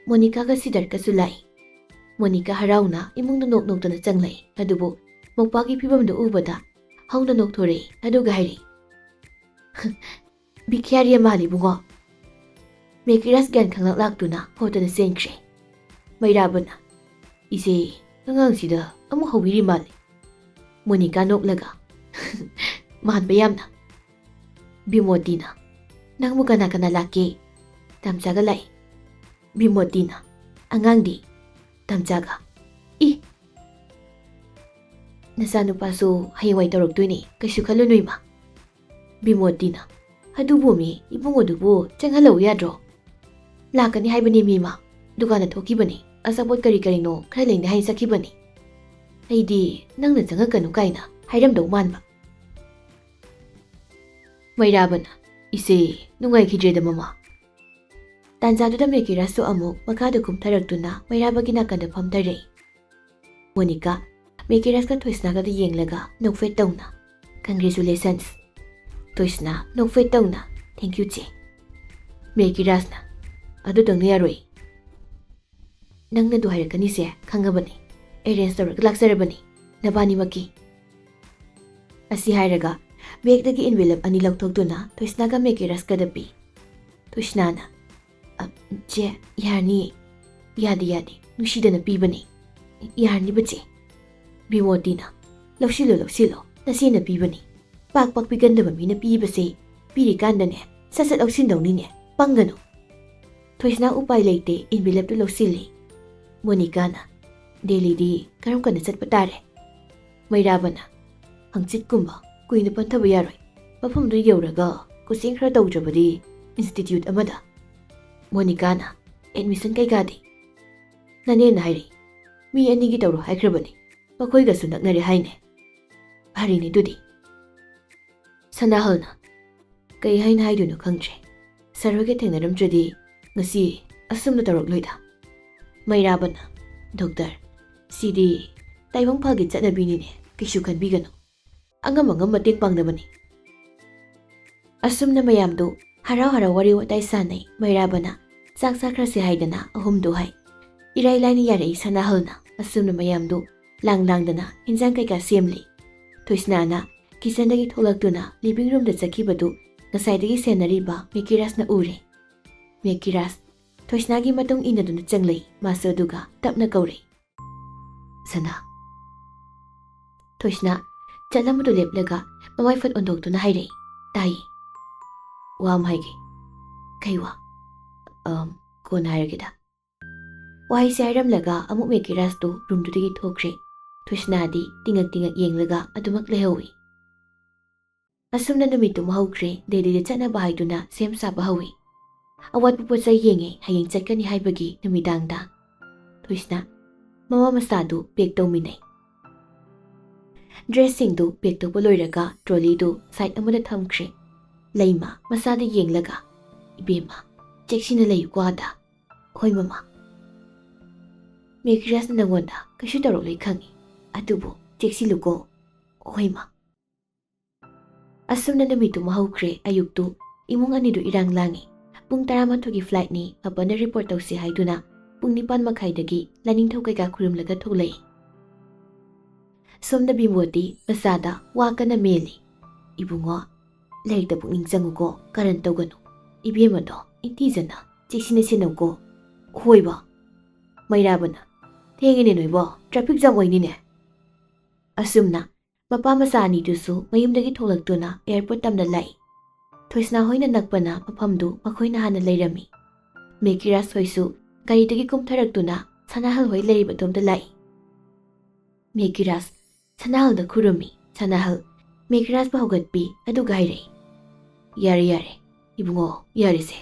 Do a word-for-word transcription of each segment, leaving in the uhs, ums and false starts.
ꯃꯣꯅꯤꯀꯥꯒ ꯁꯤꯗꯔꯀꯁꯨ ꯂꯥꯛꯏ꯫ ꯃꯣꯅꯤꯀꯥ ꯍꯔꯥꯎꯅ ꯏꯃꯨꯡꯗ ꯅꯣꯛ ꯅꯣꯛꯇꯅ ꯆꯪꯂꯛꯏ꯫ ꯑꯗꯨꯕꯨ ꯃꯧꯄꯥꯒꯤ ꯐꯤꯕꯝꯗꯨ ꯎꯕꯗ ꯍꯧꯅ ꯅꯣꯛꯊꯣꯔꯛꯏ꯫ ꯑꯗꯨꯒ ꯍꯥꯏꯔꯛꯏ, "ꯕꯤꯈ꯭ꯌꯥꯔꯤ ꯃꯥꯜꯂꯤ ꯏꯕꯨꯡꯉꯣ꯫" ꯃꯦꯀꯤꯔꯥꯁ ꯒ꯭ꯌꯥꯟ ꯈꯪꯂꯛ ꯂꯥꯛꯇꯨꯅ ꯍꯣꯠꯇꯅ ꯆꯦꯟꯈ꯭ꯔꯦ꯫ ꯃꯩꯔꯥꯕꯅ, "ꯏꯆꯦ, ꯑꯉꯥꯡꯁꯤꯗ ꯑꯃꯨꯛ ꯍꯧꯕꯤꯔꯤ ꯃꯥꯜꯂꯤ꯫" ꯃꯣꯅꯤꯀꯥ ꯅꯣꯛꯂꯒ, "ꯃꯥꯟꯕ ꯌꯥꯝꯅ꯫" ꯕꯤꯃꯣꯇꯤꯅ, "ꯅꯪꯕꯨ ꯀꯅꯥ ꯀꯅꯥ ꯂꯥꯛꯀꯦ?" "ꯇꯥꯝꯆꯥꯒ ꯂꯥꯛꯏ꯫" ꯕꯤꯃꯣꯇꯤꯅ, "ꯑꯉꯥꯡꯗꯤ?" "ꯇꯥꯝꯆꯥꯒ꯫" "ꯏ! ꯅꯆꯥꯅꯨꯄꯥꯁꯨ ꯍꯌꯦꯡꯋꯥꯏ ꯇꯧꯔꯛꯇꯣꯏꯅꯦ, ꯀꯩꯁꯨ ꯈꯜꯂꯨꯅꯨ ꯏꯃꯥ꯫" ꯕꯤꯃꯣꯇꯤꯅ, "ꯑꯗꯨꯕꯨ ꯃꯤ ꯏꯕꯨꯡꯉꯣꯗꯨꯕꯨ ꯆꯪꯍꯜꯂꯛꯎ ꯌꯥꯗ꯭ꯔꯣ?" "ꯂꯥꯛꯀꯅꯤ ꯍꯥꯏꯕꯅꯦ ꯃꯤ ꯏꯃꯥ, ꯗꯨꯀꯥꯟꯗ ꯊꯣꯛꯈꯤꯕꯅꯤ, ꯑꯆꯥꯄꯣꯠ ꯀꯔꯤ ꯀꯔꯤꯅꯣ ꯈꯔ ꯂꯩꯅꯤ ꯍꯥꯏꯅ ꯆꯠꯈꯤꯕꯅꯤ꯫ ꯑꯩꯗꯤ ꯅꯪꯅ ꯆꯪꯉꯛꯀꯅꯨ ꯀꯥꯏꯅ ꯍꯥꯏꯔꯝꯗꯧ ꯃꯥꯟꯕ꯫" ꯃꯩꯔꯥꯕꯅ, "ꯏꯆꯦ, ꯅꯨꯡꯉꯥꯏꯈꯤꯗ꯭ꯔꯦꯗ ꯃꯃꯥ꯫" ꯇꯥꯟꯖꯥꯗꯨꯗ ꯃꯦꯀꯤꯔꯥꯁꯁꯨ ꯑꯃꯨꯛ ꯃꯈꯥꯗ ꯀꯨꯝꯊꯔꯛꯇꯨꯅ ꯃꯩꯔꯥꯕꯒꯤ ꯅꯥꯀꯟꯗ ꯐꯝꯊꯔꯛꯏ꯫ ꯃꯣꯅꯤꯀꯥ ꯃꯦꯀꯤꯔꯥꯁꯀ ꯊꯣꯏꯁꯅꯥꯒꯗ ꯌꯦꯡꯂꯒ ꯅꯣꯛꯐꯦꯠ ꯇꯧꯅ, "Congratulations꯫" ꯊꯣꯏꯁꯅꯥ ꯅꯣꯛꯐꯦꯠ ꯇꯧꯅ, "Thank you ꯆꯦ꯫" ꯃꯦꯀꯤꯔꯥꯁꯅ, "ꯑꯗꯨꯇꯪꯅ ꯌꯥꯔꯣꯏ꯫ ꯅꯪꯅ ꯑꯗꯨ ꯍꯥꯏꯔꯛꯀꯅꯤꯁꯦ ꯈꯪꯉꯕꯅꯤ꯫ Arrange ꯇꯧꯔꯒ ꯂꯥꯛꯆꯔꯕꯅꯤ ꯅꯕꯥꯅꯤꯃꯛꯀꯤ꯫" ꯑꯁꯤ ꯍꯥꯏꯔꯒ ꯕꯦꯒꯇꯒꯤ envelope ꯑꯅꯤ ꯂꯧꯊꯣꯛꯇꯨꯅ ꯊꯣꯏꯁꯅꯥꯒ ꯃꯦꯀꯤꯔꯥꯁꯀꯗ ꯄꯤ꯫ ꯊꯣꯏꯁꯅꯥꯅ, "ꯑ, ꯆꯦ, ꯌꯥꯔꯅꯤꯌꯦ꯫" "ꯌꯥꯗꯦ, ꯌꯥꯗꯦ, ꯅꯨꯡꯁꯤꯗꯅ ꯄꯤꯕꯅꯤ꯫" "ꯌꯥꯔꯅꯤꯕ ꯆꯦ꯫" ꯕꯤꯃꯣꯇꯤꯅ, "ꯂꯧꯁꯤꯜꯂꯣ, ꯂꯧꯁꯤꯜꯂꯣ, ꯅꯆꯦꯅ ꯄꯤꯕꯅꯤ꯫ ꯄꯥꯛ ꯄꯥꯛ ꯄꯤꯒꯟꯗꯕ ꯃꯤꯅ ꯄꯤꯕꯁꯦ ꯄꯤꯔꯤꯀꯥꯟꯗꯅꯦ ꯁꯠ ꯁꯠ ꯂꯧꯁꯤꯟꯗꯧꯅꯤꯅꯦ, ꯄꯪꯒꯅꯨ꯫" ꯊꯣꯏꯁꯅꯥ ꯎꯄꯥꯏ ꯂꯩꯇꯦ, envelopeꯇꯨ ꯂꯧꯁꯤꯜꯂꯤ꯫ ꯃꯣꯅꯤꯀꯥꯅ, "ꯗꯦꯜꯂꯤꯗꯤ ꯀꯔꯝ ꯀꯥꯟꯗ ꯆꯠꯄ ꯇꯥꯔꯦ?" ꯃꯩꯔꯥꯕꯅ, "ꯍꯪꯆꯤꯠꯀꯨꯝꯕ, ꯀꯨꯏꯅ ꯄꯟꯊꯕ ꯌꯥꯔꯣꯏ꯫ ꯃꯐꯝꯗꯨ ꯌꯧꯔꯒ ꯀꯣꯆꯤꯡ ꯈꯔ ꯇꯧꯗ꯭ꯔꯕꯗꯤ institute ꯑꯃꯗ꯫" ꯃꯣꯅꯤꯀꯥꯅ, "Admission ꯀꯩꯀꯥꯗꯤ?" "ꯅꯅꯦꯅ ꯍꯥꯏꯔꯛꯏ, ꯃꯤ ꯑꯅꯤꯒꯤ ꯇꯧꯔꯣ ꯍꯥꯏꯈ꯭ꯔꯕꯅꯤ, ꯃꯈꯣꯏꯒꯁꯨ ꯅꯛꯅꯔꯦ ꯍꯥꯏꯅꯦ꯫" "ꯐꯔꯦꯅꯦ ꯑꯗꯨꯗꯤ꯫" ꯁꯅꯥꯍꯜꯅ, "ꯀꯩ ꯍꯥꯏꯅ ꯍꯥꯏꯗꯣꯏꯅꯣ ꯈꯪꯗ꯭ꯔꯦ꯫ ꯁꯥꯔ ꯍꯣꯏꯒ ꯊꯦꯡꯅꯔꯝꯗ꯭ꯔꯗꯤ ꯉꯁꯤ ꯑꯁꯨꯝꯅ ꯇꯧꯔꯛꯂꯣꯏꯗ꯫" ꯃꯩꯔꯥꯕꯅ, "ꯗꯣꯛꯇꯔ, ꯁꯤꯗꯤ ꯇꯥꯏꯕꯪ ꯐꯥꯒꯤ ꯆꯠꯅꯕꯤꯅꯤꯅꯦ, ꯀꯩꯁꯨ ꯈꯟꯕꯤꯒꯅꯨ꯫ ꯑꯉꯝ ꯑꯉꯝ ꯃꯇꯦꯡ ꯄꯥꯡꯅꯕꯅꯤ꯫" ꯑꯁꯨꯝꯅ ꯃꯌꯥꯝꯗꯨ ꯍꯔꯥꯎ ꯍꯔꯥꯎ ꯋꯥꯔꯤ ꯋꯥꯇꯥꯏ ꯁꯥꯟꯅꯩ꯫ ꯃꯩꯔꯥꯕꯅ ꯆꯥꯛ ꯆꯥꯈ꯭ꯔꯁꯦ ꯍꯥꯏꯗꯅ ꯑꯍꯨꯝꯗꯨ ꯍꯥꯏ꯫ ꯏꯔꯥꯏ ꯂꯥꯏꯅ ꯌꯥꯔꯛꯏ ꯁꯅꯥꯍꯜꯅ꯫ ꯑꯁꯨꯝꯅ ꯃꯌꯥꯝꯗꯨ ꯂꯥꯡ ꯂꯥꯡꯗꯅ ꯍꯤꯟꯖꯥꯡ ꯀꯩꯀꯥ ꯁꯦꯝꯂꯤ꯫ ꯊꯣꯏꯁꯅꯥꯅ ꯀꯤꯆꯟꯗꯒꯤ ꯊꯣꯛꯂꯛꯇꯨꯅ ꯂꯤꯚꯤꯡ ꯔꯨꯝꯗ ꯆꯠꯈꯤꯕꯗꯨ ꯉꯁꯥꯏꯗꯒꯤ ꯁꯦꯟꯅꯔꯤꯕ ꯃꯦꯀꯤꯔꯥꯁꯅ ꯎꯔꯦ꯫ ꯃꯦꯀꯤꯔꯥꯁ ꯊꯣꯏꯁꯅꯥꯒꯤ ꯃꯇꯨꯡ ꯏꯟꯅꯗꯨꯅ ꯆꯪꯂꯛꯏ꯫ ꯃꯥꯁꯨ ꯑꯗꯨꯒ ꯇꯞꯅ ꯀꯧꯔꯦ, "ꯁꯅꯥ"꯫ ꯊꯣꯏꯁꯅꯥ ꯆꯠꯂꯝꯕꯗꯨ ꯂꯦꯞꯂꯒ ꯃꯃꯥꯏ ꯐꯠ ꯑꯣꯟꯊꯣꯛꯇꯨꯅ ꯍꯥꯏꯔꯛꯏ, "ꯇꯥꯏꯌꯦ꯫ ꯋꯥ ꯑꯃ ꯍꯥꯏꯒꯦ"꯫ "ꯀꯩ ꯋꯥ?" "ꯑꯝ, ꯀꯣꯟꯅ ꯍꯥꯏꯔꯒꯦꯗ"꯫ ꯋꯥꯍꯩꯁꯦ ꯍꯥꯏꯔꯝꯂꯒ ꯑꯃꯨꯛ ꯃꯦꯀꯤꯔꯥꯁꯇꯨ ꯔꯨꯝꯗꯨꯗꯒꯤ ꯊꯣꯛꯈ꯭ꯔꯦ꯫ ꯊꯣꯏꯁꯅꯥꯗꯤ ꯇꯤꯡꯉꯛ ꯇꯤꯡꯉꯛ ꯌꯦꯡꯂꯒ ꯑꯗꯨꯃꯛ ꯂꯩꯍꯧꯏ꯫ ꯑꯁꯨꯝꯅ ꯅꯨꯃꯤꯠꯇꯨꯃ ꯍꯧꯈ꯭ꯔꯦ꯫ ꯗꯦꯜꯂꯤꯗ ꯆꯠꯅꯕ ꯍꯥꯏꯗꯨꯅ ꯁꯦꯝ ꯁꯥꯕ ꯍꯧꯏ꯫ ꯑꯋꯥꯠꯄ ꯄꯣꯠ ꯆꯩ ꯌꯦꯡꯉꯦ ꯍꯌꯦꯡ ꯆꯠꯀꯅꯤ ꯍꯥꯏꯕꯒꯤ ꯅꯨꯃꯤꯗꯥꯡꯗ꯫ ꯊꯣꯏꯁꯅꯥ ꯃꯃꯥ ꯃꯆꯥꯗꯨ ꯄꯦꯛ ꯇꯧꯃꯤꯟꯅꯩ꯫ ꯗ꯭ꯔꯦꯁꯁꯤꯡꯗꯨ ꯄꯦꯛ ꯇꯧꯕ ꯂꯣꯏꯔꯒ ꯇ꯭ꯔꯣꯂꯤꯗꯨ ꯁꯥꯏꯠ ꯑꯃꯗ ꯊꯝꯈ꯭ꯔꯦ꯫ ꯂꯩꯃ ꯃꯆꯥꯗ ꯌꯦꯡꯂꯒ, "ꯏꯕꯦꯝꯃ, ꯆꯦꯛꯁꯤꯟꯅ ꯂꯩꯌꯨꯀꯣ ꯑꯥꯗ"꯫ "ꯍꯣꯏ ꯃꯃꯥ"꯫ "ꯃꯦꯀꯤꯔꯥꯁꯅ ꯅꯪꯉꯣꯟꯗ ꯀꯩꯁꯨ ꯇꯧꯔꯛꯂꯣꯏ ꯈꯪꯏ, ꯑꯗꯨꯕꯨ ꯆꯦꯛꯁꯤꯜꯂꯨꯀꯣ"꯫ "ꯍꯣꯏ ꯃꯥ"꯫ ꯑꯁꯨꯝꯅ ꯅꯨꯃꯤꯠꯇꯨꯃ ꯍꯧꯈ꯭ꯔꯦ꯫ ꯑꯌꯨꯛꯇꯨ ꯏꯃꯨꯡ ꯑꯅꯤꯗꯨ ꯏꯔꯥꯡ ꯂꯥꯡꯏ꯫ ꯄꯨꯡ ꯇꯔꯥꯃꯥꯊꯣꯏꯒꯤ ꯐ꯭ꯂꯥꯏꯠꯅꯤ, ꯄꯥꯄꯥꯅ ꯔꯤꯄꯣꯔꯠ ꯇꯧꯁꯤ ꯍꯥꯏꯗꯨꯅ ꯄꯨꯡ ꯅꯤꯄꯥꯟ ꯃꯈꯥꯏꯗꯒꯤ ꯂꯥꯏꯅꯤꯡꯊꯧ ꯀꯩꯀꯥ ꯈꯨꯔꯨꯝꯂꯒ ꯊꯣꯛꯂꯛꯏ꯫ ꯁꯣꯝꯗ ꯕꯤꯃꯣꯗꯤ ꯃꯆꯥꯗ ꯋꯥ ꯀꯟꯅ ꯃꯦꯜꯂꯤ꯫ "ꯏꯕꯨꯡꯉꯣ, ꯂꯥꯏꯔꯤꯛꯇ ꯄꯨꯛꯅꯤꯡ ꯆꯪꯉꯨꯀꯣ, ꯀꯔꯟ ꯇꯧꯒꯅꯨ꯫ ꯏꯕꯦꯝꯃꯗꯣ ꯏꯟꯇꯤꯖꯅ ꯆꯦꯛꯁꯤꯟꯅ ꯁꯦꯟꯅꯧꯀꯣ"꯫ "ꯍꯣꯏꯕ"꯫ ꯃꯩꯔꯥꯕꯅ, "ꯊꯦꯡꯉꯤꯅꯦ ꯅꯣꯏꯕꯣ, ꯇ꯭ꯔꯥꯐꯤꯛ ꯖꯥꯝ ꯑꯣꯏꯅꯤꯅꯦ"꯫ ꯑꯁꯨꯝꯅ ꯃꯄꯥ ꯃꯆꯥ ꯑꯅꯤꯗꯨꯁꯨ ꯃꯌꯨꯝꯗꯒꯤ ꯊꯣꯛꯂꯛꯇꯨꯅ ꯑꯦꯌꯥꯔꯄꯣꯔꯠ ꯇꯝꯅ ꯂꯥꯛꯏ꯫ ꯊꯣꯏꯁꯅꯥ ꯍꯣꯏꯅ ꯅꯛꯄꯅ ꯃꯐꯝꯗꯨ ꯃꯈꯣꯏꯅ ꯍꯥꯟꯅ ꯂꯩꯔꯝꯃꯤ꯫ ꯃꯦꯀꯤꯔꯥꯁ ꯍꯣꯏꯁꯨ ꯒꯥꯔꯤꯗꯒꯤ ꯀꯨꯝꯊꯔꯛꯇꯨꯅ ꯁꯅꯥꯍꯜ ꯍꯣꯏ ꯂꯩꯔꯤꯕ ꯑꯗꯣꯝꯗ ꯂꯥꯛꯏ꯫ ꯃꯦꯀꯤꯔꯥꯁ ꯁꯅꯥꯍꯜꯗ ꯈꯨꯔꯨꯝꯃꯤ꯫ ꯁꯅꯥꯍꯜ ꯃꯦꯀꯤꯔꯥꯁꯄꯨ ꯍꯧꯒꯠꯄꯤ, ꯑꯗꯨꯒ ꯍꯥꯏꯔꯛꯏ, "ꯌꯥꯔꯦ, ꯌꯥꯔꯦ, ꯏꯕꯨꯡꯉꯣ, ꯌꯥꯔꯦꯁꯦ꯫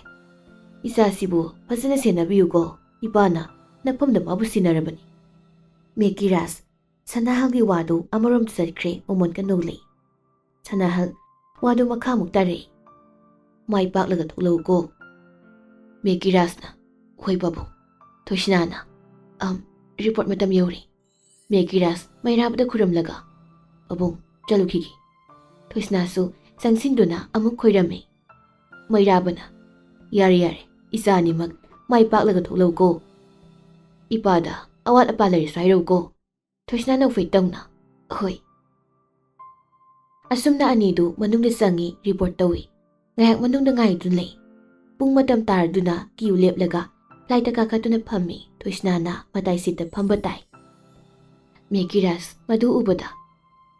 ꯏꯆꯥꯁꯤꯕꯨ ꯐꯖꯅ ꯁꯦꯟꯅꯕꯤꯌꯨꯀꯣ꯫ ꯏꯄꯥꯅ ꯅꯐꯝꯗ ꯃꯥꯕꯨ ꯁꯤꯟꯅꯔꯕꯅꯤ"꯫ ꯃꯦꯀꯤꯔꯥꯁ ꯁꯅꯥꯍꯜꯒꯤ ꯋꯥꯗꯨ ꯑꯃꯔꯣꯝꯗ ꯆꯠꯈ꯭ꯔꯦ꯫ ꯃꯃꯣꯟꯀ ꯅꯣꯛꯂꯛꯏ꯫ ꯁꯅꯥꯍꯜ ꯋꯥꯗꯨ ꯃꯈꯥꯃꯨꯛ ꯇꯥꯔꯛꯏ, "ꯃꯥꯏ ꯄꯥꯛꯂꯒ ꯊꯣꯛꯂꯛꯎꯀꯣ"꯫ ꯃꯦꯀꯤꯔꯥꯁꯅ, "ꯍꯣꯏ ꯄꯥꯕꯨꯡ"꯫ ꯊꯣꯏꯁꯅꯥꯅ, "ꯑꯝ, ꯔꯤꯄꯣꯔꯠ ꯃꯇꯝ ꯌꯧꯔꯦ"꯫ ꯃꯦꯀꯤꯔꯥꯁ ꯃꯩꯔꯥꯕꯗ ꯈꯨꯔꯨꯝꯂꯒ, "ꯄꯥꯕꯨꯡ, ꯆꯠꯂꯨꯈꯤꯒꯦ"꯫ ꯊꯣꯏꯁꯅꯥꯁꯨ ꯆꯪꯁꯤꯟꯗꯨꯅ ꯑꯃꯨꯛ ꯈꯣꯏꯔꯝꯃꯤ꯫ ꯃꯩꯔꯥꯕꯅ, "ꯌꯥꯔꯦ, ꯌꯥꯔꯦ, ꯏꯆꯥ ꯑꯅꯤꯃꯛ ꯃꯥꯏ ꯄꯥꯛꯂꯒ ꯊꯣꯛꯂꯛꯎꯀꯣ꯫ ꯏꯄꯥꯗ ꯑꯋꯥꯠ ꯑꯄꯥ ꯂꯩꯔꯁꯨ ꯍꯥꯏꯔꯛꯎꯀꯣ꯫ ꯊꯣꯏꯁꯅꯥ ꯅꯧꯐꯩ ꯇꯧꯅ꯫ ꯍꯣꯏ꯫ ꯑꯁꯨꯝꯅ ꯑꯅꯤꯗꯨ ꯃꯅꯨꯡꯗ ꯆꯪꯉꯤ, ꯔꯤꯄꯣꯔꯠ ꯇꯧꯏ꯫ ꯉꯥꯏꯍꯥꯛ ꯃꯅꯨꯡꯗ ꯉꯥꯏꯗꯨꯅ ꯂꯩ꯫ ꯄꯨꯡ ꯃꯇꯝ ꯇꯥꯔꯗꯨꯅ ꯀ꯭ꯌꯨ ꯂꯦꯞꯂꯒ ꯐ꯭ꯂꯥꯏꯠꯇ ꯀꯥꯈꯠꯇꯨꯅ ꯐꯝꯃꯤ꯫ ꯊꯣꯏꯁꯅꯥꯅ ꯃꯇꯥꯏ ꯁꯤꯠꯇ ꯐꯝꯕ ꯇꯥꯏ꯫ ꯃꯦꯀꯤꯔꯥꯁ ꯃꯗꯨ ꯎꯕꯗ,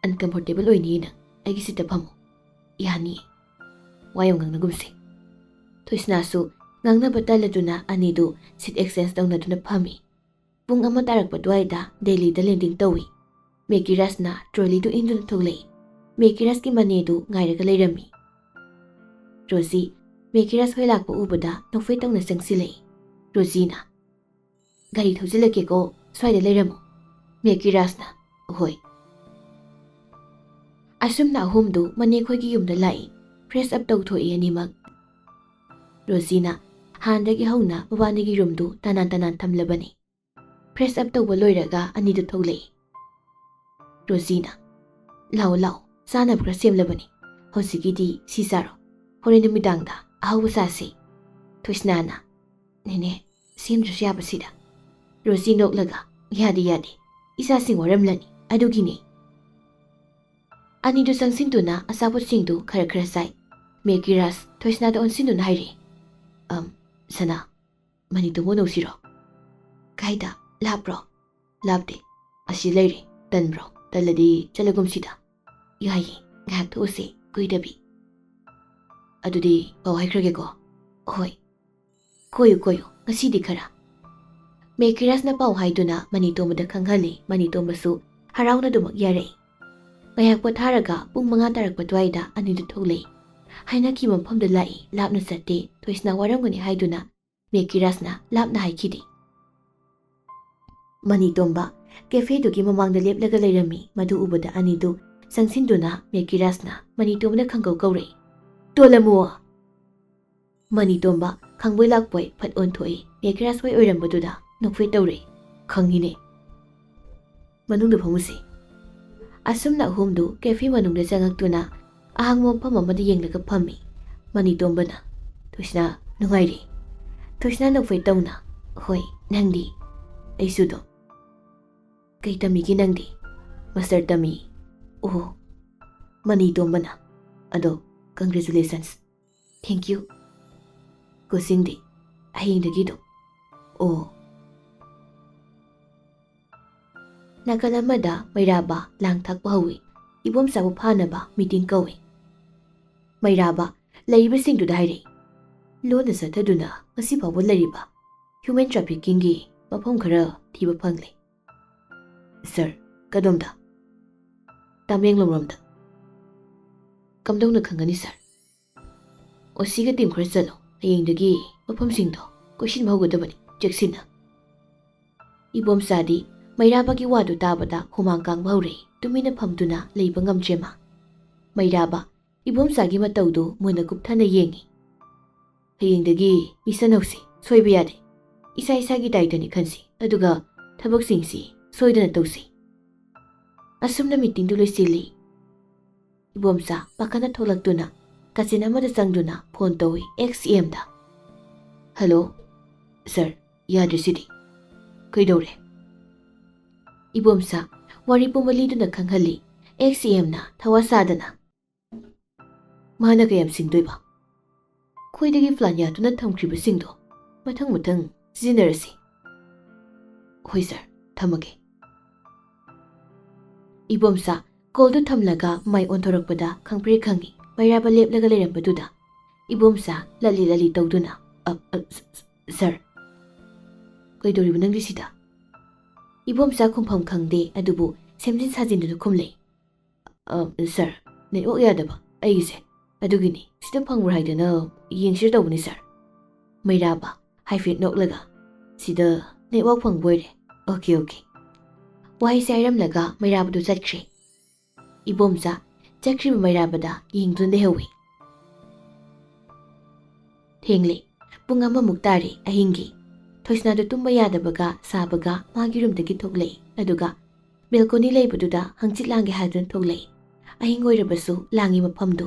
"ꯑꯟꯀꯝꯐꯣꯔꯇꯦꯕꯜ ꯑꯣꯏꯅꯤꯌꯦ ꯅꯪ, ꯑꯩꯒꯤ ꯁꯤꯠꯇ ꯐꯝꯃꯨ꯫" "ꯌꯥꯅꯤꯌꯦ꯫ ꯋꯥ ꯌꯥꯝ ꯉꯥꯡꯅꯒꯨꯝꯁꯦ꯫" ꯊꯣꯏꯁꯅꯥꯁꯨ ꯉꯥꯡꯅꯕ ꯇꯜꯂꯗꯨꯅ ꯑꯅꯤꯗꯨ ꯁꯤꯠ ꯑꯦꯛꯁꯆꯦꯟꯖ ꯇꯧꯅꯗꯨꯅ ꯐꯝꯃꯤ꯫ ꯄꯨꯡ ꯑꯃ ꯇꯥꯔꯛꯄ ꯑꯗꯨꯋꯥꯏꯗ ꯗꯦꯜꯂꯤꯗ ꯂꯦꯟꯗꯤꯡ ꯇꯧꯏ꯫ ꯃꯦꯀꯤꯔꯥꯁꯅ ꯇ꯭ꯔꯣꯂꯤꯗꯨ ꯏꯟꯗꯨꯅ ꯊꯣꯛꯂꯛꯏ꯫ ꯃꯦꯀꯤꯔꯥꯁꯀꯤ ꯃꯅꯦꯗꯨ ꯉꯥꯏꯔꯒ ꯂꯩꯔꯝꯃꯤ꯫ ꯔꯣꯖꯤ, ꯃꯦꯀꯤꯔꯥꯁ ꯍꯣꯏ ꯂꯥꯛꯄ ꯎꯕꯗ ꯅꯣꯛꯐꯦꯠ ꯇꯧꯅ ꯆꯪꯁꯤꯜꯂꯛꯏ꯫ ꯔꯣꯖꯤꯅ, "ꯒꯥꯔꯤ ꯊꯧꯖꯤꯜꯂꯛꯀꯦꯀꯣ, ꯁ꯭ꯋꯥꯏꯗ ꯂꯩꯔꯝꯃꯨ꯫" ꯃꯦꯀꯤꯔꯥꯁꯅ, "ꯍꯣꯏ꯫" ꯑꯁꯨꯝꯅ ꯑꯍꯨꯝꯗꯨ ꯃꯅꯦꯈꯣꯏꯒꯤ ꯌꯨꯝꯗ ꯂꯥꯛꯏ꯫ ꯐ꯭ꯔꯦꯁ ꯑꯞ ꯇꯧꯊꯣꯛꯏ ꯑꯅꯤꯃꯛ꯫ ꯔꯣꯖꯤꯅ ꯍꯥꯟꯅꯗꯒꯤ ꯍꯧꯅ ꯃꯕꯥꯅꯤꯒꯤ ꯔꯨꯝꯗꯨ ꯇꯅꯥꯟ ꯇꯅꯥꯟ ꯊꯝꯂꯕꯅꯤ꯫ ꯐ꯭ꯔꯦꯁ ꯑꯞ ꯇꯧꯕ ꯂꯣꯏꯔꯒ ꯑꯅꯤꯗꯨ ꯊꯣꯛꯂꯛꯏ꯫ ꯔꯣꯖꯤꯅ, "ꯂꯥꯛꯑꯣ, ꯂꯥꯛꯑꯣ, ꯆꯥꯅꯕ ꯈꯔ ꯁꯦꯝꯂꯕꯅꯤ꯫ ꯍꯧꯖꯤꯛꯀꯤꯗꯤ ꯁꯤ ꯆꯥꯔꯣ꯫ ꯍꯣꯔꯦꯟ ꯅꯨꯃꯤꯗꯥꯡꯗ ꯑꯍꯥꯎꯕ ꯆꯥꯁꯤ꯫" ꯊꯣꯏꯁꯅꯥꯅ, "ꯅꯦꯅꯦ, ꯁꯦꯝꯗ꯭ꯔꯁꯨ ꯌꯥꯕꯁꯤꯗ꯫" ꯔꯣꯖꯤ ꯅꯣꯛꯂꯒ, "ꯌꯥꯗꯦ, ꯌꯥꯗꯦ꯫ ꯏꯆꯥꯁꯤꯡ ꯋꯥꯔꯝꯂꯅꯤ꯫ ꯑꯗꯨꯒꯤꯅꯦ꯫" ꯑꯅꯤꯗꯨ ꯆꯪꯁꯤꯟꯗꯨꯅ ꯑꯆꯥꯄꯣꯠꯁꯤꯡꯗꯨ ꯈꯔ ꯈꯔ ꯆꯥꯏ꯫ ꯃꯦꯀꯤꯔꯥꯁ ꯊꯣꯏꯁꯅꯥꯗ ꯑꯣꯟꯁꯤꯟꯗꯨꯅ ꯍꯥꯏꯔꯛꯏ, "ꯑꯝ, ꯁꯅꯥ, ꯃꯅꯤꯇꯣꯝꯕ ꯎꯅꯧꯁꯤꯔꯣ?" "ꯀꯥꯏꯗ? ꯂꯥꯞꯄ꯭ꯔꯣ?" "ꯂꯥꯞꯇꯦ꯫ ꯑꯁꯤ ꯂꯩꯔꯦ꯫ ꯇꯟꯕ꯭ꯔꯣ? ꯇꯜꯂꯗꯤ ꯆꯠꯂꯒꯨꯝꯁꯤꯗ꯫" "ꯌꯥꯏꯌꯦ, ꯉꯥꯏꯍꯥꯛ ꯊꯣꯛꯎꯁꯦ, ꯀꯨꯏꯗꯕꯤ꯫" "ꯑꯗꯨꯗꯤ ꯄꯥꯎ ꯍꯥꯏꯈ꯭ꯔꯒꯦꯀꯣ꯫" "ꯍꯣꯏ꯫ ꯀꯣꯏꯌꯨ, ꯀꯣꯏꯌꯨ, ꯉꯁꯤꯗꯤ ꯈꯔ꯫" ꯃꯦꯀꯤꯔꯥꯁꯅ ꯄꯥꯎ ꯍꯥꯏꯗꯨꯅ ꯃꯅꯤꯇꯣꯝꯕꯗ ꯈꯪꯍꯜꯂꯤ꯫ ꯃꯅꯤꯇꯣꯝꯕꯁꯨ ꯍꯔꯥꯎꯅ ꯑꯗꯨꯃꯛ ꯌꯥꯔꯛꯏ꯫ ꯉꯥꯏꯍꯥꯛ ꯄꯣꯊꯥꯔꯒ ꯄꯨꯡ ꯃꯉꯥ ꯇꯥꯔꯛꯄ ꯑꯗꯨꯋꯥꯏꯗ ꯑꯅꯤꯗꯨ ꯊꯣꯛꯂꯛꯏ꯫ ꯍꯥꯏꯅꯈꯤꯕ ꯃꯐꯝꯗ ꯂꯥꯛꯏ, ꯂꯥꯞꯅ ꯆꯠꯇꯦ꯫ ꯊꯣꯏꯁꯅꯥ ꯋꯥꯔꯝꯒꯅꯤ ꯍꯥꯏꯗꯨꯅ ꯃꯦꯀꯤꯔꯥꯁꯅ ꯂꯥꯞꯅ ꯍꯥꯏꯈꯤꯗꯦ꯫ ꯃꯅꯤꯇꯣꯝꯕ ꯀꯦꯐꯦꯗꯨꯒꯤ ꯃꯃꯥꯡꯗ ꯂꯦꯞꯂꯒ ꯂꯩꯔꯝꯃꯤ꯫ ꯃꯗꯨ ꯎꯕꯗ ꯑꯅꯤꯗꯨ ꯆꯪꯁꯤꯟꯗꯨꯅ ꯃꯦꯀꯤꯔꯥꯁꯅ ꯃꯅꯤꯇꯣꯝꯕꯗ ꯈꯪꯀꯧ ꯀꯧꯔꯛꯏ, "ꯇꯣꯂꯃꯨ!" ꯃꯅꯤꯇꯣꯝꯕ ꯈꯪꯕꯣꯏ ꯂꯥꯛꯄꯣꯏ ꯐꯠ ꯑꯣꯟꯊꯣꯛꯏ꯫ ꯃꯦꯀꯤꯔꯥꯁ ꯍꯣꯏ ꯑꯣꯏꯔꯝꯕꯗꯨꯗ ꯅꯣꯛꯐꯦꯠ ꯇꯧꯔꯛꯏ꯫ "ꯈꯪꯉꯤꯅꯦ꯫ ꯃꯅꯨꯡꯗ ꯐꯝꯃꯨꯁꯤ꯫" ꯑꯁꯨꯝꯅ ꯑꯍꯨꯝꯗꯨ ꯀꯦꯐꯦ ꯃꯅꯨꯡꯗ ꯆꯪꯉꯛꯇꯨꯅ ꯑꯍꯥꯡꯕ ꯃꯐꯝ ꯑꯃꯗ ꯌꯦꯡꯂꯒ ꯐꯝꯃꯤ꯫ ꯃꯅꯤꯇꯣꯝꯕꯅ, "ꯊꯣꯏꯁꯅꯥ, ꯅꯨꯡꯉꯥꯏꯔꯤ?" ꯊꯣꯏꯁꯅꯥ ꯅꯣꯛꯐꯦꯠ ꯇꯧꯅ, "ꯍꯣꯏ, ꯅꯪꯗꯤ?" "ꯑꯩꯁꯨ ꯑꯗꯨꯝ꯫" "ꯀꯩ ꯇꯝꯃꯤꯒꯦ ꯅꯪꯗꯤ?" "ꯃꯥꯁꯇꯔ ꯇꯝꯃꯤ꯫" "ꯑꯣ, ꯃꯅꯤ ꯇꯣꯝꯕꯅ? ꯑꯗꯣ, congratulations꯫" "Thank you꯫" "ꯀꯣꯆꯤꯡꯗꯤ?" "ꯍꯌꯦꯡꯗꯒꯤ ꯑꯗꯨꯝ꯫" "ꯑꯣ꯫" ꯅꯥꯀꯜ ꯑꯃꯗ ꯃꯩꯔꯥꯕ ꯂꯥꯡ ꯊꯥꯛꯄ ꯍꯧꯏ꯫ ꯏꯕꯣꯝꯆꯥꯕꯨ ꯐꯥꯅꯕ ꯃꯤꯇꯤꯡ ꯀꯧꯏ꯫ ꯃꯩꯔꯥꯕ ꯂꯩꯔꯤꯕꯁꯤꯡꯗꯨꯗ ꯍꯥꯏꯔꯛꯏ, "ꯂꯣꯟꯅ ꯆꯠꯊꯗꯨꯅ ꯉꯁꯤ ꯐꯥꯎꯕ ꯂꯩꯔꯤꯕ ꯍ꯭ꯌꯨꯃꯦꯟ ꯇ꯭ꯔꯥꯐꯤꯀꯤꯡꯒꯤ ꯃꯐꯝ ꯈꯔ ꯊꯤꯕ ꯐꯪꯂꯦ꯫" "ꯁꯥꯔ, ꯀꯗꯣꯝꯗ?" "ꯇꯃꯦꯡꯂꯣꯡ ꯔꯣꯝꯗ꯫" "ꯀꯝꯗꯧꯅ ꯈꯪꯒꯅꯤ ꯁꯥꯔ?" "ꯑꯣ ꯁꯤꯒ ꯇꯤꯝ ꯈꯔ ꯆꯠꯂꯣ꯫ ꯍꯌꯦꯡꯗꯒꯤ ꯃꯐꯝꯁꯤꯡꯗꯣ ꯀꯣꯏꯁꯤꯟꯕ ꯍꯧꯒꯗꯕꯅꯤ, ꯆꯦꯛꯁꯤꯟꯅ꯫" ꯏꯕꯣꯝꯆꯥꯗꯤ ꯃꯩꯔꯥꯕꯒꯤ ꯋꯥꯗꯨ ꯇꯥꯕꯗ ꯍꯨꯃꯥꯡ ꯀꯥꯡꯕ ꯍꯧꯔꯛꯏ꯫ ꯇꯨꯃꯤꯟꯅ ꯐꯝꯗꯨꯅ ꯂꯩꯕ ꯉꯝꯗ꯭ꯔꯦ ꯃꯥ꯫ ꯃꯩꯔꯥꯕ ꯏꯕꯣꯝꯆꯥꯒꯤ ꯃꯇꯧꯗꯨ ꯃꯨꯟꯅ ꯀꯨꯞꯊꯅ ꯌꯦꯡꯏ꯫ "ꯍꯌꯦꯡꯗꯒꯤ ꯃꯤꯁꯟ ꯍꯧꯁꯤ, ꯁꯣꯏꯕ ꯌꯥꯗꯦ꯫ ꯏꯁꯥ ꯏꯁꯥꯒꯤ ꯗꯥꯏꯇꯅꯤ ꯈꯟꯁꯤ, ꯑꯗꯨꯒ ꯊꯕꯛꯁꯤꯡꯁꯤ ꯁꯣꯏꯗꯅ ꯇꯧꯁꯤ꯫" ꯑꯁꯨꯝꯅ ꯃꯤꯇꯤꯡꯗꯨ ꯂꯣꯏꯁꯤꯜꯂꯤ꯫ ꯏꯕꯣꯝꯆꯥ ꯄꯥꯈꯠꯅ ꯊꯣꯛꯂꯛꯇꯨꯅ ꯀꯥꯆꯤꯟ ꯑꯃꯗ ꯆꯪꯗꯨꯅ ꯐꯣꯟ ꯇꯧꯏ ꯑꯦꯛꯁ ꯏ ꯑꯦꯝꯗ꯫ "ꯍꯜꯂꯣ, ꯁꯥꯔ, ꯌꯥꯗ꯭ꯔꯤꯁꯤꯗꯤ꯫ ꯀꯩꯗꯧꯔꯦ?" ꯏꯕꯣꯝꯆꯥ ꯋꯥꯔꯤ ꯄꯨꯝꯕ ꯂꯤꯗꯨꯅ ꯈꯪꯍꯜꯂꯤ꯫ ꯑꯦꯛꯁ ꯏ ꯑꯦꯝꯅ ꯊꯋꯥ ꯁꯥꯗꯅ, "ꯃꯥꯅ ꯀꯌꯥꯝ ꯁꯤꯡꯗꯣꯏꯕ? ꯑꯩꯈꯣꯏꯗꯒꯤ ꯄ꯭ꯂꯥꯟ ꯌꯥꯗꯨꯅ ꯊꯝꯈ꯭ꯔꯤꯕꯁꯤꯡꯗꯣ ꯃꯊꯪ ꯃꯊꯪ ꯁꯤꯖꯤꯟꯅꯔꯁꯤ꯫" "ꯍꯣꯏ ꯁꯥꯔ, ꯊꯝꯃꯒꯦ꯫" ꯏꯕꯣꯝꯆꯥ ꯀꯣꯜꯗꯨ ꯊꯝꯂꯒ ꯃꯥꯏ ꯑꯣꯟꯊꯣꯔꯛꯄꯗ ꯈꯪꯄ꯭ꯔꯦꯛ ꯈꯪꯏ꯫ ꯃꯩꯔꯥꯕ ꯂꯦꯞꯂꯒ ꯂꯩꯔꯝꯕꯗꯨꯗ ꯏꯕꯣꯝꯆꯥ ꯂꯠꯂꯤ ꯂꯠꯂꯤ ꯇꯧꯗꯨꯅ, "ꯑ, ꯑ, ꯁ-, ꯁ-, ꯁꯥꯔ, ꯀꯩꯗꯧꯔꯤꯕ ꯅꯪꯗꯤ ꯁꯤꯗ?" ꯏꯕꯣꯝꯆꯥ ꯈꯨꯝꯐꯝ ꯈꯪꯗꯦ, ꯑꯗꯨꯕꯨ ꯁꯦꯝꯖꯤꯟ ꯁꯥꯖꯤꯟꯗꯨꯅ ꯈꯨꯝꯂꯩ꯫ "ꯑ, ꯁꯥꯔ, ꯅꯦꯠꯋꯥꯛ ꯌꯥꯗꯕ ꯑꯩꯒꯤꯁꯦ, ꯑꯗꯨꯒꯤꯅꯤ꯫ ꯁꯤꯗ ꯐꯪꯕ꯭ꯔꯥ ꯍꯥꯏꯗꯅ ꯌꯦꯡꯁꯤꯔ ꯇꯧꯕꯅꯤ ꯁꯥꯔ꯫" ꯃꯩꯔꯥꯕ ꯍꯥꯏꯐꯦꯠ ꯅꯣꯛꯂꯒ, "ꯁꯤꯗ ꯅꯦꯠꯋꯥꯛ ꯐꯪꯕ ꯑꯣꯏꯔꯦ꯫ Okay, okay." ꯋꯥꯍꯩꯁꯦ ꯍꯥꯏꯔꯝꯂꯒ ꯃꯩꯔꯥꯕꯗꯨ ꯆꯠꯈ꯭ꯔꯦ꯫ ꯏꯕꯣꯝꯆꯥ ꯆꯠꯈ꯭ꯔꯤꯕ ꯃꯩꯔꯥꯕꯗ ꯌꯦꯡꯗꯨꯅ ꯂꯩꯍꯧꯏ꯫ ꯊꯦꯡꯂꯦ꯫ ꯄꯨꯡ ꯑꯃꯃꯨꯛ ꯇꯥꯔꯦ ꯑꯍꯤꯡꯒꯤ꯫ ꯊꯣꯏꯁꯅꯥꯗꯨ ꯇꯨꯝꯕ ꯌꯥꯗꯕꯒ ꯁꯥꯕꯒ ꯃꯥꯒꯤ ꯔꯨꯝꯗꯒꯤ ꯊꯣꯛꯂꯛꯏ꯫ ꯑꯗꯨꯒ ꯕꯦꯜꯀꯣꯅꯤ ꯂꯩꯕꯗꯨꯗ ꯍꯪꯆꯤꯠ ꯂꯥꯡꯒꯦ ꯍꯥꯏꯗꯨꯅ ꯊꯣꯛꯂꯛꯏ꯫ ꯑꯍꯤꯡ ꯑꯣꯏꯔꯕꯁꯨ ꯂꯥꯡꯉꯤ ꯃꯐꯝꯗꯨ꯫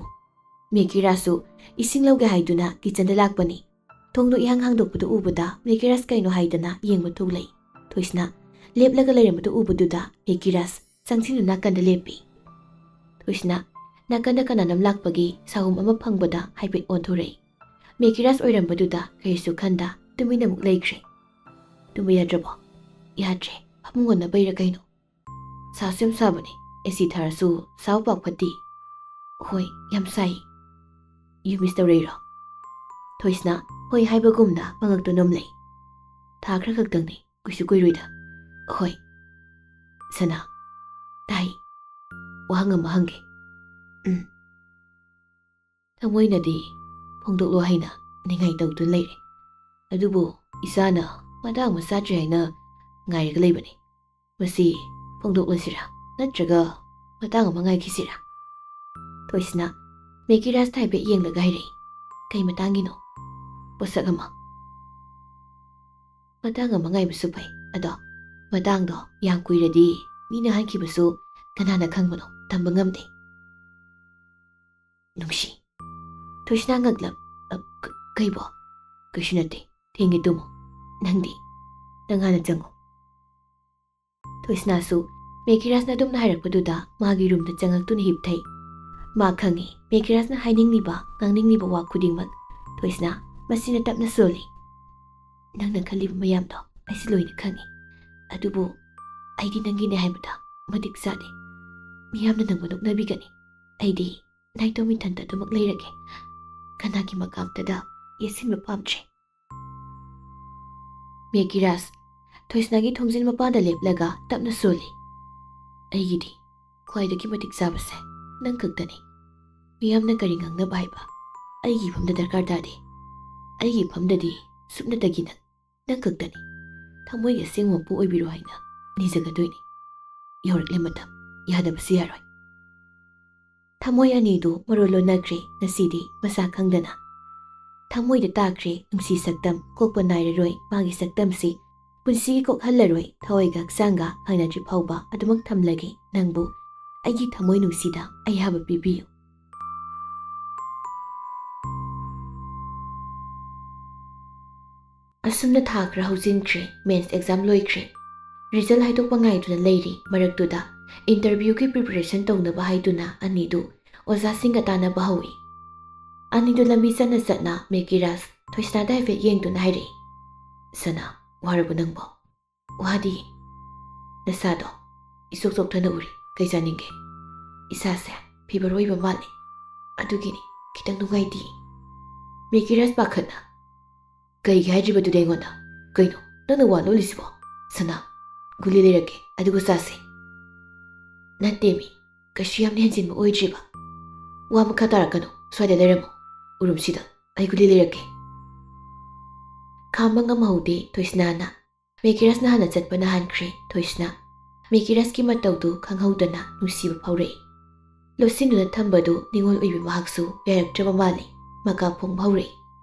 ꯃꯦꯀꯤꯔꯥꯁꯨ ꯏꯁꯤꯡ ꯂꯧꯒꯦ ꯍꯥꯏꯗꯨꯅ ꯀꯤꯆꯟꯗ ꯂꯥꯛꯄꯅꯤ꯫ ꯊꯣꯡꯗꯣ ꯏꯍꯥꯡ ꯍꯥꯡꯗꯣꯛꯄꯗꯨ ꯎꯕꯗ ꯃꯦꯀꯤꯔꯥꯁ ꯀꯩꯅꯣ ꯍꯥꯏꯗꯅ ꯌꯦꯡꯕ ꯊꯣꯛꯂꯛꯏ꯫ ꯊꯣꯏꯁꯅꯥ ꯂꯦꯞꯂꯒ ꯂꯩꯔꯝꯕꯗꯨ ꯎꯕꯗꯨꯗ ꯃꯦꯀꯤꯔꯥꯁ ꯆꯪꯁꯤꯟꯗꯨꯅ ꯅꯥꯀꯟꯗ ꯂꯦꯞꯄꯤ꯫ ꯊꯣꯏꯁꯅꯥ ꯅꯥꯀꯟꯗ ꯀꯅꯥꯅꯣꯝ ꯂꯥꯛꯄꯒꯤ ꯁꯥꯍꯨꯝ ꯑꯃ ꯐꯪꯕꯗ ꯍꯥꯏꯐꯦꯠ ꯑꯣꯟꯊꯣꯔꯛꯏ꯫ ꯃꯦꯀꯤꯔꯥꯁ ꯑꯣꯏꯔꯝꯕꯗꯨꯗ ꯀꯔꯤꯁꯨ ꯈꯟꯗ ꯇꯨꯃꯤꯟꯅ ꯑꯃꯨꯛ ꯂꯩꯈ꯭ꯔꯦ꯫ "ꯇꯨꯝꯕ ꯌꯥꯗ꯭ꯔꯕꯣ?" "ꯌꯥꯗ꯭ꯔꯦ, ꯐꯃꯨꯡ ꯑꯣꯟꯅꯕꯩꯔ ꯀꯩꯅꯣ꯫ ꯁꯥꯁꯨ ꯌꯥꯝ ꯁꯥꯕꯅꯦ, ꯑꯦ ꯁꯤ ꯊꯥꯔꯁꯨ ꯁꯥꯕ ꯄꯥꯛ ꯐꯠꯇꯦ꯫" "ꯍꯣꯏ, ꯌꯥꯝ ꯁꯥꯏ꯫ ꯌꯨ ꯃꯤꯁ ꯇꯧꯔꯛꯏꯔꯣ?" ꯊꯣꯏꯁꯅꯥ ꯍꯣꯏ ꯍꯥꯏꯕꯒꯨꯝꯅ ꯃꯉꯛꯇꯣ ꯅꯣꯝꯂꯛꯏ꯫ "ꯊꯥ ꯈꯔ ꯈꯛꯇꯪꯅꯤ, ꯀꯨꯏꯁꯨ ꯀꯨꯏꯔꯣꯏꯗ꯫" "ꯍꯣꯏ꯫" "ꯁꯅꯥ꯫" "ꯇꯥꯏ꯫" "ꯋꯥꯍꯪ ꯑꯃ ꯍꯪꯒꯦ꯫" "ꯎꯝ꯫" "ꯊꯃꯣꯏꯅꯗꯤ ꯐꯣꯡꯗꯣꯛꯂꯣ ꯍꯥꯏꯅ ꯅꯤꯡꯉꯥꯏ ꯇꯧꯗꯨꯅ ꯂꯩꯔꯦ, ꯑꯗꯨꯕꯨ ꯏꯆꯥꯅ ꯃꯇꯥꯡ ꯑꯃ ꯆꯥꯗ꯭ꯔꯤ ꯍꯥꯏꯅ ꯉꯥꯏꯔꯒ ꯂꯩꯕꯅꯤ꯫ ꯃꯁꯤ ꯐꯣꯡꯗꯣꯛꯂꯁꯤꯔꯥ, ꯅꯠꯇ꯭ꯔꯒ ꯃꯇꯥꯡ ꯑꯃ ꯉꯥꯏꯈꯤꯁꯤꯔꯥ?" ꯊꯣꯏꯁꯅꯥ ꯃꯦꯀꯤꯔꯥꯖꯇ ꯍꯥꯏꯐꯦꯠ ꯌꯦꯡꯂꯒ ꯍꯥꯏꯔꯛꯏ꯫ "ꯀꯩ ꯃꯇꯥꯡꯒꯤꯅꯣ?" "ꯄꯣꯠꯁꯛ ꯑꯃ꯫" "ꯃꯇꯥꯡ ꯑꯃ ꯉꯥꯏꯕꯁꯨ ꯐꯩ, ꯑꯗꯣ ꯃꯇꯥꯡꯗꯣ ꯌꯥꯝ ꯀꯨꯏꯔꯗꯤ ꯃꯤꯅ ꯍꯥꯏꯈꯤꯕꯁꯨ ꯀꯅꯥꯅ ꯈꯪꯕꯅꯣ, ꯇꯝꯕ ꯉꯝꯗꯦ꯫" "ꯅꯨꯡꯁꯤ꯫" ꯊꯣꯏꯁꯅꯥ ꯉꯛꯂꯝ꯫ "ꯑ, ꯀ-, ꯀꯩꯕꯣ?" "ꯀꯩꯁꯨ ꯅꯠꯇꯦ, ꯊꯦꯡꯉꯦ, ꯇꯨꯝꯃꯣ꯫ ꯅꯪꯗꯤ, ꯅꯪ ꯍꯥꯟꯅ ꯆꯪꯉꯣ꯫" ꯊꯣꯏꯁꯅꯥꯁꯨ ꯃꯦꯀꯤꯔꯥꯖꯅ ꯑꯗꯨꯝꯅ ꯍꯥꯏꯔꯛꯄꯗꯨꯗ ꯃꯥꯒꯤ ꯔꯨꯝꯗ ꯆꯪꯉꯛꯇꯨꯅ ꯍꯤꯞꯊꯩ꯫ ꯃꯥ ꯈꯪꯉꯤ ꯃꯦꯀꯤꯔꯥꯖꯅ ꯍꯥꯏꯅꯤꯡꯂꯤꯕ, ꯉꯥꯡꯅꯤꯡꯂꯤꯕ ꯋꯥ ꯈꯨꯗꯤꯡꯃꯛ꯫ ꯊꯣꯏꯁꯅꯥ ꯃꯁꯤꯅ ꯇꯞꯅ ꯁꯣꯜꯂꯤ꯫ "ꯅꯪꯅ ꯈꯜꯂꯤꯕ ꯃꯌꯥꯝꯗꯣ ꯑꯩꯁꯨ ꯂꯣꯏꯅ ꯈꯪꯉꯤ, ꯑꯗꯨꯕꯨ ꯑꯩꯗꯤ ꯅꯪꯒꯤꯅꯦ ꯍꯥꯏꯕꯗ ꯃꯇꯤꯛ ꯆꯥꯗꯦ꯫ ꯃꯤꯌꯥꯝꯅ ꯅꯪꯕꯨ ꯅꯣꯛꯅꯕꯤꯒꯅꯤ꯫ ꯑꯩꯗꯤ ꯅꯥꯏꯇꯣꯝ ꯏꯊꯟꯇ ꯑꯗꯨꯃꯛ ꯂꯩꯔꯒꯦ꯫ ꯀꯅꯥꯒꯤ ꯃꯀꯥꯝꯇꯗ ꯌꯦꯠꯁꯤꯟꯕ ꯄꯥꯝꯗ꯭ꯔꯦ꯫" ꯃꯦꯀꯤꯔꯥꯖ ꯊꯣꯏꯁꯅꯥꯒꯤ ꯊꯣꯡꯖꯤꯟ ꯃꯄꯥꯟꯗ ꯂꯦꯞꯂꯒ ꯇꯞꯅ ꯁꯣꯜꯂꯤ꯫ "ꯑꯩꯒꯤꯗꯤ ꯈ꯭ꯋꯥꯏꯗꯒꯤ ꯃꯇꯤꯛ ꯆꯥꯕꯁꯦ ꯅꯪ ꯈꯛꯇꯅꯤ꯫ ꯃꯤꯌꯥꯝꯅ ꯀꯔꯤ ꯉꯥꯡꯅꯕ ꯍꯥꯏꯕ ꯑꯩꯒꯤ ꯏꯐꯝꯗ ꯗꯔꯀꯥꯔ ꯇꯥꯗꯦ꯫ ꯑꯩꯒꯤ ꯏꯐꯝꯗꯗꯤ ꯁꯨꯞꯅꯇꯒꯤ ꯅꯪ, ꯅꯪ ꯈꯛꯇꯅꯤ꯫ ꯊꯃꯣꯏꯒꯤ ꯑꯁꯦꯡꯕ ꯃꯄꯨ ꯑꯣꯏꯕꯤꯔꯣ ꯍꯥꯏꯅ ꯅꯤꯖꯒꯗꯣꯏꯅꯤ꯫ ꯌꯧꯔꯛꯂꯦ ꯃꯇꯝ, ꯌꯥꯗꯕꯁꯨ ꯌꯥꯔꯣꯏ꯫" ꯊꯃꯣꯏ ꯑꯅꯤꯗꯨ ꯃꯔꯣꯜ ꯂꯣꯟꯅꯈ꯭ꯔꯦ ꯉꯁꯤꯗꯤ ꯃꯁꯥ ꯈꯪꯗꯅ꯫ ꯊꯃꯣꯏꯗ ꯇꯥꯈ꯭ꯔꯦ ꯅꯨꯡꯁꯤ ꯁꯛꯇꯝ, ꯀꯣꯛꯄ ꯅꯥꯏꯔꯔꯣꯏ ꯃꯥꯒꯤ ꯁꯛꯇꯝꯁꯤ꯫ ꯄꯨꯟꯁꯤꯒꯤ ꯀꯣꯛꯍꯜꯂꯔꯣꯏ ꯊꯋꯥꯏꯒ ꯍꯛꯆꯥꯡꯒ ꯈꯪꯅꯗ꯭ꯔꯤ ꯐꯥꯎꯕ ꯑꯗꯨꯃꯛ ꯊꯝꯂꯒꯦ ꯅꯪꯕꯨ꯫ ꯑꯩꯒꯤ ꯊꯃꯣꯏ ꯅꯨꯡꯁꯤꯗ ꯑꯌꯥꯕ ꯄꯤꯕꯤꯌꯨ꯫ ꯑꯁꯨꯝꯅ ꯊꯥ ꯈꯔ ꯍꯧꯖꯤꯟꯈ꯭ꯔꯦ꯫ ꯃꯦꯟꯁ ꯑꯦꯛꯖꯥꯝ ꯂꯣꯏꯈ꯭ꯔꯦ꯫ ꯔꯤꯖꯜ ꯍꯥꯏꯗꯣꯛꯄ ꯉꯥꯏꯗꯨꯅ ꯂꯩꯔꯤ꯫ ꯃꯔꯛꯇꯨꯗ ꯏꯟꯇꯔꯚ꯭ꯌꯨꯒꯤ ꯄ꯭ꯔꯤꯄꯦꯔꯦꯁꯟ ꯇꯧꯅꯕ ꯍꯥꯏꯗꯨꯅ ꯑꯅꯤꯗꯨ ꯑꯣꯖꯥꯁꯤꯡꯒ ꯇꯥꯟꯅꯕ ꯍꯧꯏ꯫ ꯑꯅꯤꯗꯨ ꯂꯝꯕꯤ ꯆꯠꯅ ꯆꯠꯅ ꯃꯦꯀꯤꯔꯥꯖ ꯊꯣꯏꯁꯅꯥꯗ ꯍꯥꯏꯐꯦꯠ ꯌꯦꯡꯗꯨꯅ ꯍꯥꯏꯔꯛꯏ, "ꯁꯅꯥ, ꯋꯥꯔꯕ ꯅꯪꯕꯣ?" "ꯋꯥꯗꯤ꯫ ꯅꯁꯥꯗꯣ ꯏꯆꯣꯛ ꯆꯣꯛꯊꯅ ꯎꯔꯤ꯫ ꯀꯩ ꯆꯥꯅꯤꯡꯒꯦ?" "ꯏꯁꯥꯁꯦ ꯐꯤꯚꯔ ꯑꯣꯏꯕ ꯃꯥꯜꯂꯤ꯫ ꯑꯗꯨꯒꯤꯅꯤ, ꯈꯤꯇꯪ ꯅꯨꯡꯉꯥꯏꯇꯦ꯫" ꯃꯦꯀꯤꯔꯥꯖ ꯄꯥꯈꯠꯅ, "ꯀꯩꯒꯤ ꯍꯥꯏꯗ꯭ꯔꯤꯕꯗꯨꯗꯤ ꯑꯩꯉꯣꯟꯗ? ꯀꯩꯅꯣ ꯅꯪꯅ ꯋꯥ ꯂꯣꯜꯂꯤꯁꯤꯕꯣ?" "ꯁꯅꯥ, ꯒꯨꯂꯤ ꯂꯩꯔꯛꯀꯦ, ꯑꯗꯨꯒ ꯆꯥꯁꯦ꯫" "ꯅꯠꯇꯦꯃꯤ, ꯀꯩꯁꯨ ꯌꯥꯝꯅ ꯍꯦꯟꯖꯤꯟꯕ ꯑꯣꯏꯗ꯭ꯔꯤꯕ꯫ ꯋꯥ ꯃꯈꯥ ꯇꯥꯔꯛꯀꯅꯨ, ꯁ꯭ꯋꯥꯏꯗ ꯂꯩꯔꯝꯃꯣ꯫ ꯎꯔꯨꯝꯁꯤꯗ ꯑꯩ ꯒꯨꯂꯤ ꯂꯩꯔꯛꯀꯦ꯫" ꯈꯥꯝꯕ ꯉꯝꯍꯧꯗꯦ ꯊꯣꯏꯁꯅꯥꯅ꯫ ꯃꯦꯀꯤꯔꯥꯖꯅ ꯍꯥꯟꯅ ꯆꯠꯄꯅ ꯍꯥꯟꯈ꯭ꯔꯦ꯫ ꯊꯣꯏꯁꯅꯥ ꯃꯦꯀꯤꯔꯥꯖꯀꯤ ꯃꯇꯧꯗꯨ ꯈꯪꯍꯧꯗꯅ ꯅꯨꯡꯁꯤꯕ ꯐꯥꯎꯔꯛꯏ꯫ ꯂꯣꯠꯁꯤꯟꯗꯨꯅ ꯊꯝꯕꯗꯨ ꯅꯤꯡꯉꯣꯜ ꯑꯣꯏꯕꯤ ꯃꯍꯥꯛꯁꯨ ꯌꯥꯔꯛꯇ꯭ꯔꯕ ꯃꯥꯜꯂꯤ꯫ ꯃꯀꯥ ꯐꯣꯡꯕ ꯍꯧꯔꯛꯏ꯫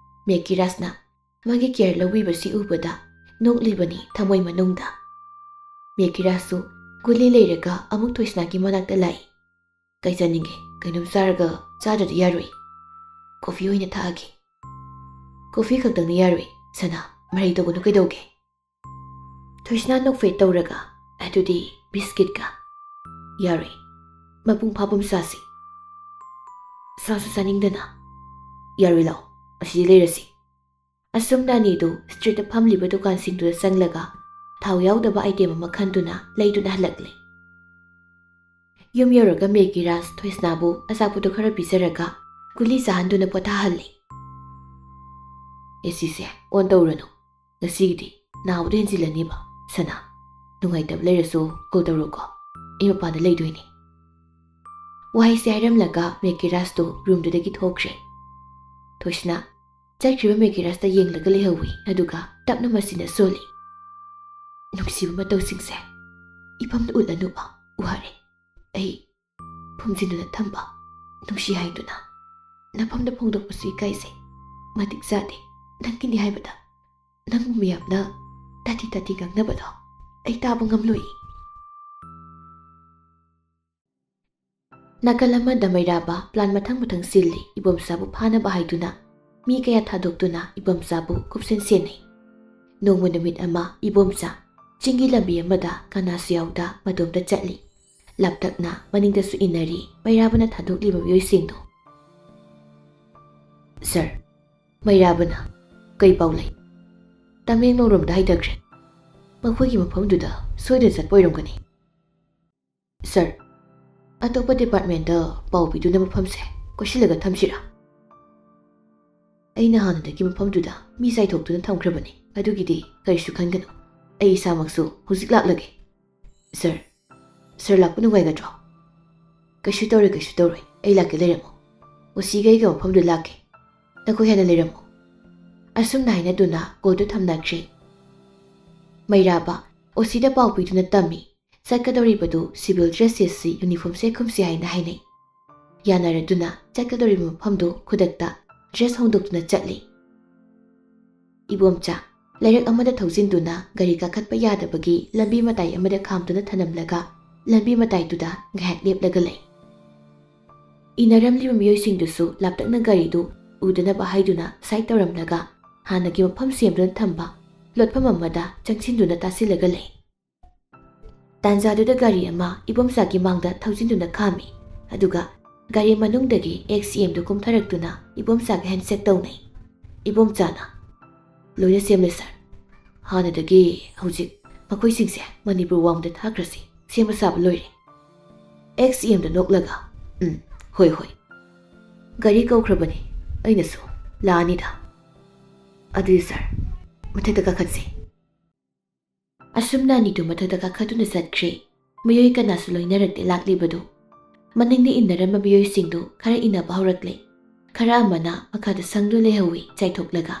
ꯃꯦꯀꯤꯔꯥꯖꯅ ꯃꯥꯒꯤ ꯀꯦꯌꯔ ꯂꯧꯕꯤꯕꯁꯤ ꯎꯕꯗ ꯅꯣꯛꯂꯤꯕꯅꯤ ꯊꯃꯣꯏ ꯃꯅꯨꯡꯗ꯫ ꯃꯦꯀꯤꯔꯥꯖꯁꯨ ꯒꯨꯂꯤ ꯂꯩꯔꯒ ꯑꯃꯨꯛ ꯊꯣꯏꯁꯅꯥꯒꯤ ꯃꯅꯥꯛꯇ ꯂꯥꯛꯏ꯫ "ꯀꯩ ꯆꯥꯅꯤꯡꯒꯦ? ꯀꯩꯅꯣꯝ ꯆꯥꯔꯒ ꯆꯥꯗ꯭ꯔꯗꯤ ꯌꯥꯔꯣꯏ꯫ ꯀꯣꯐꯤ ꯑꯣꯏꯅ ꯊꯛꯑꯒꯦ꯫" "ꯀꯣꯐꯤ ꯈꯛꯇꯪꯅ ꯌꯥꯔꯣꯏ, ꯁꯅꯥ, ꯃꯔꯩ ꯇꯧꯒꯅꯨ ꯀꯩꯗꯧꯒꯦ?" ꯊꯣꯏꯁꯅꯥ ꯅꯣꯛꯐꯦꯠ ꯇꯧꯔꯒ, "ꯑꯗꯨꯗꯤ ꯕꯤꯁꯀꯤꯠꯀ꯫" "ꯌꯥꯔꯣꯏ, ꯃꯄꯨꯡ ꯐꯥꯕ ꯑꯃ ꯆꯥꯁꯤ꯫" "ꯆꯥꯁꯨ ꯆꯥꯅꯤꯡꯗꯅ꯫" "ꯌꯥꯔꯣꯏ, ꯂꯥꯛꯑꯣ, ꯑꯁꯤꯗ ꯂꯩꯔꯁꯤ꯫" ꯑꯁꯨꯝꯅ ꯑꯅꯤꯗꯨ ꯁ꯭ꯇ꯭ꯔꯤꯠꯇ ꯐꯝꯂꯤꯕ ꯗꯨꯀꯥꯟꯁꯤꯡꯗꯨꯗ ꯆꯪꯂꯒ ꯊꯥꯎ ꯌꯥꯎꯗꯕ ꯑꯥꯏꯇꯦꯝ ꯑꯃ ꯈꯟꯗꯨꯅ ꯂꯩꯗꯨꯅ ꯍꯜꯂꯛꯂꯦ꯫ ꯌꯨꯝ ꯌꯧꯔꯒ ꯃꯦꯀꯤꯔꯥꯖ ꯊꯣꯏꯁꯅꯥꯕꯨ ꯑꯆꯥꯄꯣꯠꯇꯨ ꯈꯔ ꯄꯤꯖꯔꯒ ꯒꯨꯂꯤ ꯆꯥꯍꯟꯗꯨꯅ ꯄꯣꯊꯥꯍꯜꯂꯤ꯫ "ꯑꯦꯁꯤꯁꯦ ꯑꯣꯟ ꯇꯧꯔꯅꯨ, ꯉꯁꯤꯒꯤꯗꯤ ꯅꯥꯕꯗ ꯍꯦꯟꯖꯤꯜꯂꯅꯤꯕ꯫ ꯁꯅꯥ, ꯅꯨꯡꯉꯥꯏꯇꯕ ꯂꯩꯔꯁꯨ ꯀꯣꯜ ꯇꯧꯔꯛꯎꯀꯣ, ꯑꯩ ꯃꯄꯥꯟꯗ ꯂꯩꯗꯣꯏꯅꯦ꯫" ꯋꯥꯍꯩꯁꯦ ꯍꯥꯏꯔꯝꯂꯒ ꯃꯦꯀꯤꯔꯥꯖꯇꯨ ꯔꯨꯝꯗꯨꯗꯒꯤ ꯊꯣꯛꯈ꯭ꯔꯦ꯫ ꯊꯣꯏꯁꯅꯥ ꯆꯠꯈ꯭ꯔꯤꯕ ꯃꯦꯀꯤꯔꯥꯖꯇ ꯌꯦꯡꯂꯒ ꯂꯩꯍꯧꯏ, ꯑꯗꯨꯒ ꯇꯞꯅ ꯃꯆꯤꯟꯅ ꯁꯣꯜꯂꯤ꯫ "ꯅꯨꯡꯁꯤꯕ ꯃꯇꯧꯁꯤꯡꯁꯦ ꯏꯐꯝꯗ ꯎꯠꯂꯅꯨꯕ, ꯋꯥꯔꯦ꯫ ꯑꯩ ꯐꯨꯝꯖꯤꯟꯗꯨꯅ ꯊꯝꯕ ꯅꯨꯡꯁꯤ ꯍꯥꯏꯗꯨꯅ ꯅꯐꯝꯗ ꯐꯣꯡꯗꯣꯛꯄꯁꯨ ꯏꯀꯥꯏꯖꯩ꯫ ꯃꯇꯤꯛ ꯆꯥꯗꯦ ꯅꯪꯒꯤꯅꯤ ꯍꯥꯏꯕꯗ꯫ ꯅꯪꯕꯨ ꯃꯤꯌꯥꯝꯅ ꯇꯥꯊꯤ ꯇꯥꯊꯤ ꯉꯥꯡꯅꯕꯗꯣ ꯑꯩ ꯇꯥꯕ ꯉꯝꯂꯣꯏ꯫" ꯅꯥꯀꯜ ꯑꯃꯗ ꯃꯩꯔꯥꯕ ꯄ꯭ꯂꯥꯟ ꯃꯊꯪ ꯃꯊꯪ ꯁꯤꯜꯂꯤ꯫ ꯏꯕꯣꯝꯆꯥꯕꯨ ꯐꯥꯅꯕ ꯍꯥꯏꯗꯨꯅ ꯃꯤ ꯀꯌꯥ ꯊꯥꯗꯣꯛꯇꯨꯅ ꯏꯕꯣꯝꯆꯥꯕꯨ ꯀꯨꯞꯁꯦꯟ ꯁꯦꯟꯅꯩ꯫ ꯅꯣꯡꯃ ꯅꯨꯃꯤꯠ ꯑꯃ ꯏꯕꯣꯝꯆꯥ ꯆꯤꯡꯒꯤ ꯂꯝꯕꯤ ꯑꯃꯗ ꯀꯅꯥꯁꯨ ꯌꯥꯎꯗ ꯃꯇꯣꯝꯇ ꯆꯠꯂꯤ꯫ ꯂꯥꯞꯇꯛꯅ ꯃꯅꯤꯡꯗꯁꯨ ꯏꯟꯅꯔꯤ ꯃꯩꯔꯥꯕꯅ ꯊꯥꯗꯣꯛꯂꯤꯕ ꯃꯤꯑꯣꯏꯁꯤꯡꯗꯨ꯫ "ꯁꯥꯔ, ꯃꯩꯔꯥꯕꯅ ꯀꯩ ꯄꯥꯎ ꯂꯩ?" "ꯇꯃꯦꯡꯂꯣꯡ ꯔꯣꯝꯗ ꯍꯥꯏꯊꯈ꯭ꯔꯦ꯫ ꯃꯈꯣꯏꯒꯤ ꯃꯐꯝꯗꯨꯗ ꯁꯣꯏꯗꯅ ꯆꯠꯄ ꯑꯣꯏꯔꯝꯒꯅꯤ꯫" "ꯁꯥꯔ, ꯑꯇꯣꯞꯄ ꯗꯤꯄꯥꯔꯠꯃꯦꯟꯗ ꯄꯥꯎ ꯄꯤꯗꯨꯅ ꯃꯐꯝꯁꯦ ꯀꯣꯏꯁꯤꯜꯂꯒ ꯊꯝꯁꯤꯔꯥ?" "ꯑꯩꯅ ꯍꯥꯟꯅꯗꯒꯤ ꯃꯐꯝꯗꯨꯗ ꯃꯤ ꯆꯥꯏꯊꯣꯛꯇꯨꯅ ꯊꯝꯈ꯭ꯔꯕꯅꯤ, ꯑꯗꯨꯒꯤꯗꯤ ꯀꯔꯤꯁꯨ ꯈꯟꯒꯅꯨ꯫ ꯑꯩ ꯏꯁꯥꯃꯛꯁꯨ ꯍꯧꯖꯤꯛ ꯂꯥꯛꯂꯒꯦ꯫" "ꯁꯥꯔ, ꯁꯥꯔ ꯂꯥꯛꯄ ꯅꯨꯡꯉꯥꯏꯒꯗ꯭ꯔꯣ?" "ꯀꯩꯁꯨ ꯇꯧꯔꯣꯏ, ꯀꯩꯁꯨ ꯇꯧꯔꯣꯏ, ꯑꯩ ꯂꯥꯛꯀꯦ, ꯂꯩꯔꯝꯃꯣ꯫ ꯑꯣꯁꯤꯒ ꯑꯩꯒ ꯃꯐꯝꯗꯨ ꯂꯥꯛꯀꯦ, ꯅꯈꯣꯏ ꯍꯥꯟꯅ ꯂꯩꯔꯝꯃꯣ꯫" ꯑꯁꯨꯝꯅ ꯍꯥꯏꯅꯗꯨꯅ ꯀꯣꯜꯗꯨ ꯊꯝꯅꯈ꯭ꯔꯦ꯫ ꯃꯩꯔꯥꯕ ꯑꯣꯁꯤꯗ ꯄꯥꯎ ꯄꯤꯗꯨꯅ ꯇꯝꯃꯤ ꯆꯠꯀꯗꯧꯔꯤꯕꯗꯨ ꯁꯤꯚꯤꯜ ꯗ꯭ꯔꯦꯁ ꯁꯦꯠꯁꯤ, ꯌꯨꯅꯤꯐꯣꯔꯝ ꯁꯦꯠꯈꯨꯝꯁꯤ ꯍꯥꯏꯅ ꯍꯥꯏꯅꯩ꯫ ꯌꯥꯅꯔꯗꯨꯅ ꯆꯠꯀꯗꯧꯔꯤꯕ ꯃꯐꯝꯗꯨ ꯈꯨꯗꯛꯇ ꯗ꯭ꯔꯦꯁ ꯍꯣꯡꯗꯣꯛꯇꯨꯅ ꯆꯠꯂꯤ꯫ ꯏꯕꯣꯝꯆꯥ ꯂꯥꯏꯔꯛ ꯑꯃꯗ ꯊꯧꯖꯤꯟꯗꯨꯅ ꯒꯥꯔꯤ ꯀꯥꯈꯠꯄ ꯌꯥꯗꯕꯒꯤ ꯂꯝꯕꯤ ꯃꯇꯥꯏ ꯑꯃꯗ ꯈꯥꯝꯗꯨꯅ ꯊꯅꯝꯂꯒ ꯂꯝꯕꯤ ꯃꯇꯥꯏꯗꯨꯗ ꯉꯥꯏꯍꯥꯛ ꯂꯦꯞꯂꯒ ꯂꯩ꯫ ꯏꯟꯅꯔꯝꯂꯤꯕ ꯃꯤꯑꯣꯏꯁꯤꯡꯗꯨꯁꯨ ꯂꯥꯞꯇꯛꯅ ꯒꯥꯔꯤꯗꯨ ꯎꯗꯅꯕ ꯍꯥꯏꯗꯨꯅ ꯁꯥꯏꯠ ꯇꯧꯔꯝꯂꯒ ꯍꯥꯟꯅꯒꯤ ꯃꯐꯝ ꯁꯦꯝꯗꯨꯅ ꯊꯝꯕ ꯂꯣꯠꯐꯝ ꯑꯃꯗ ꯆꯪꯁꯤꯟꯗꯨꯅ ꯇꯥꯁꯤꯜꯂꯒ ꯂꯩ꯫ ꯇꯥꯟꯖꯥꯗꯨꯗ ꯒꯥꯔꯤ ꯑꯃ ꯏꯕꯣꯝꯆꯥꯒꯤ ꯃꯥꯡꯗ ꯊꯧꯖꯤꯟꯗꯨꯅ ꯈꯥꯝꯃꯤ꯫ ꯑꯗꯨꯒ ꯒꯥꯔꯤ ꯃꯅꯨꯡꯗꯒꯤ ꯑꯦꯛꯁ ꯏ ꯑꯦꯝꯗꯨ ꯀꯨꯝꯊꯔꯛꯇꯨꯅ ꯏꯕꯣꯝꯆꯥꯒ ꯍꯦꯟꯁꯦꯛ ꯇꯧꯅꯩ꯫ ꯏꯕꯣꯝꯆꯥꯅ, "ꯂꯣꯏꯅ ꯁꯦꯝꯂꯦ ꯁꯥꯔ꯫ ꯍꯥꯟꯅꯗꯒꯤ ꯍꯧꯖꯤꯛ ꯃꯈꯣꯏꯁꯤꯡꯁꯦ ꯃꯅꯤꯄꯨꯔ ꯋꯥꯡꯃꯗ ꯊꯥꯈ꯭ꯔꯁꯤ꯫ ꯁꯦꯝꯕ ꯁꯥꯕ ꯂꯣꯏꯔꯦ꯫" ꯑꯦꯛꯁ ꯏ ꯑꯦꯝꯗ ꯅꯣꯛꯂꯒ, "ꯎꯝ, ꯍꯣꯏ, ꯍꯣꯏ꯫ ꯒꯥꯔꯤ ꯀꯧꯈ꯭ꯔꯕꯅꯤ, ꯑꯩꯅꯁꯨ ꯂꯥꯛꯑꯅꯤꯗ꯫ ꯑꯗꯨꯗꯤ ꯁꯥꯔ, ꯃꯊꯛꯇ ꯀꯥꯈꯠꯁꯤ꯫" ꯑꯁꯨꯝꯅ ꯑꯅꯤꯗꯨ ꯃꯊꯛꯇ ꯀꯥꯈꯠꯇꯨꯅ ꯆꯠꯈ꯭ꯔꯦ꯫ ꯃꯤꯑꯣꯏ ꯀꯅꯥꯁꯨ ꯂꯣꯏꯅꯔꯛꯇꯦ ꯂꯥꯛꯂꯤꯕꯗꯨ꯫ ꯃꯅꯤꯡꯗ ꯏꯟꯅꯔꯝꯕ ꯃꯤꯑꯣꯏꯁꯤꯡꯗꯨ ꯈꯔ ꯏꯟꯅꯕ ꯍꯧꯔꯛꯂꯦ꯫ ꯈꯔ ꯑꯃꯅ ꯃꯈꯥꯗ ꯁꯪꯗꯨꯅ ꯂꯩꯍꯧꯏ ꯆꯥꯏꯊꯣꯛꯂꯒ꯫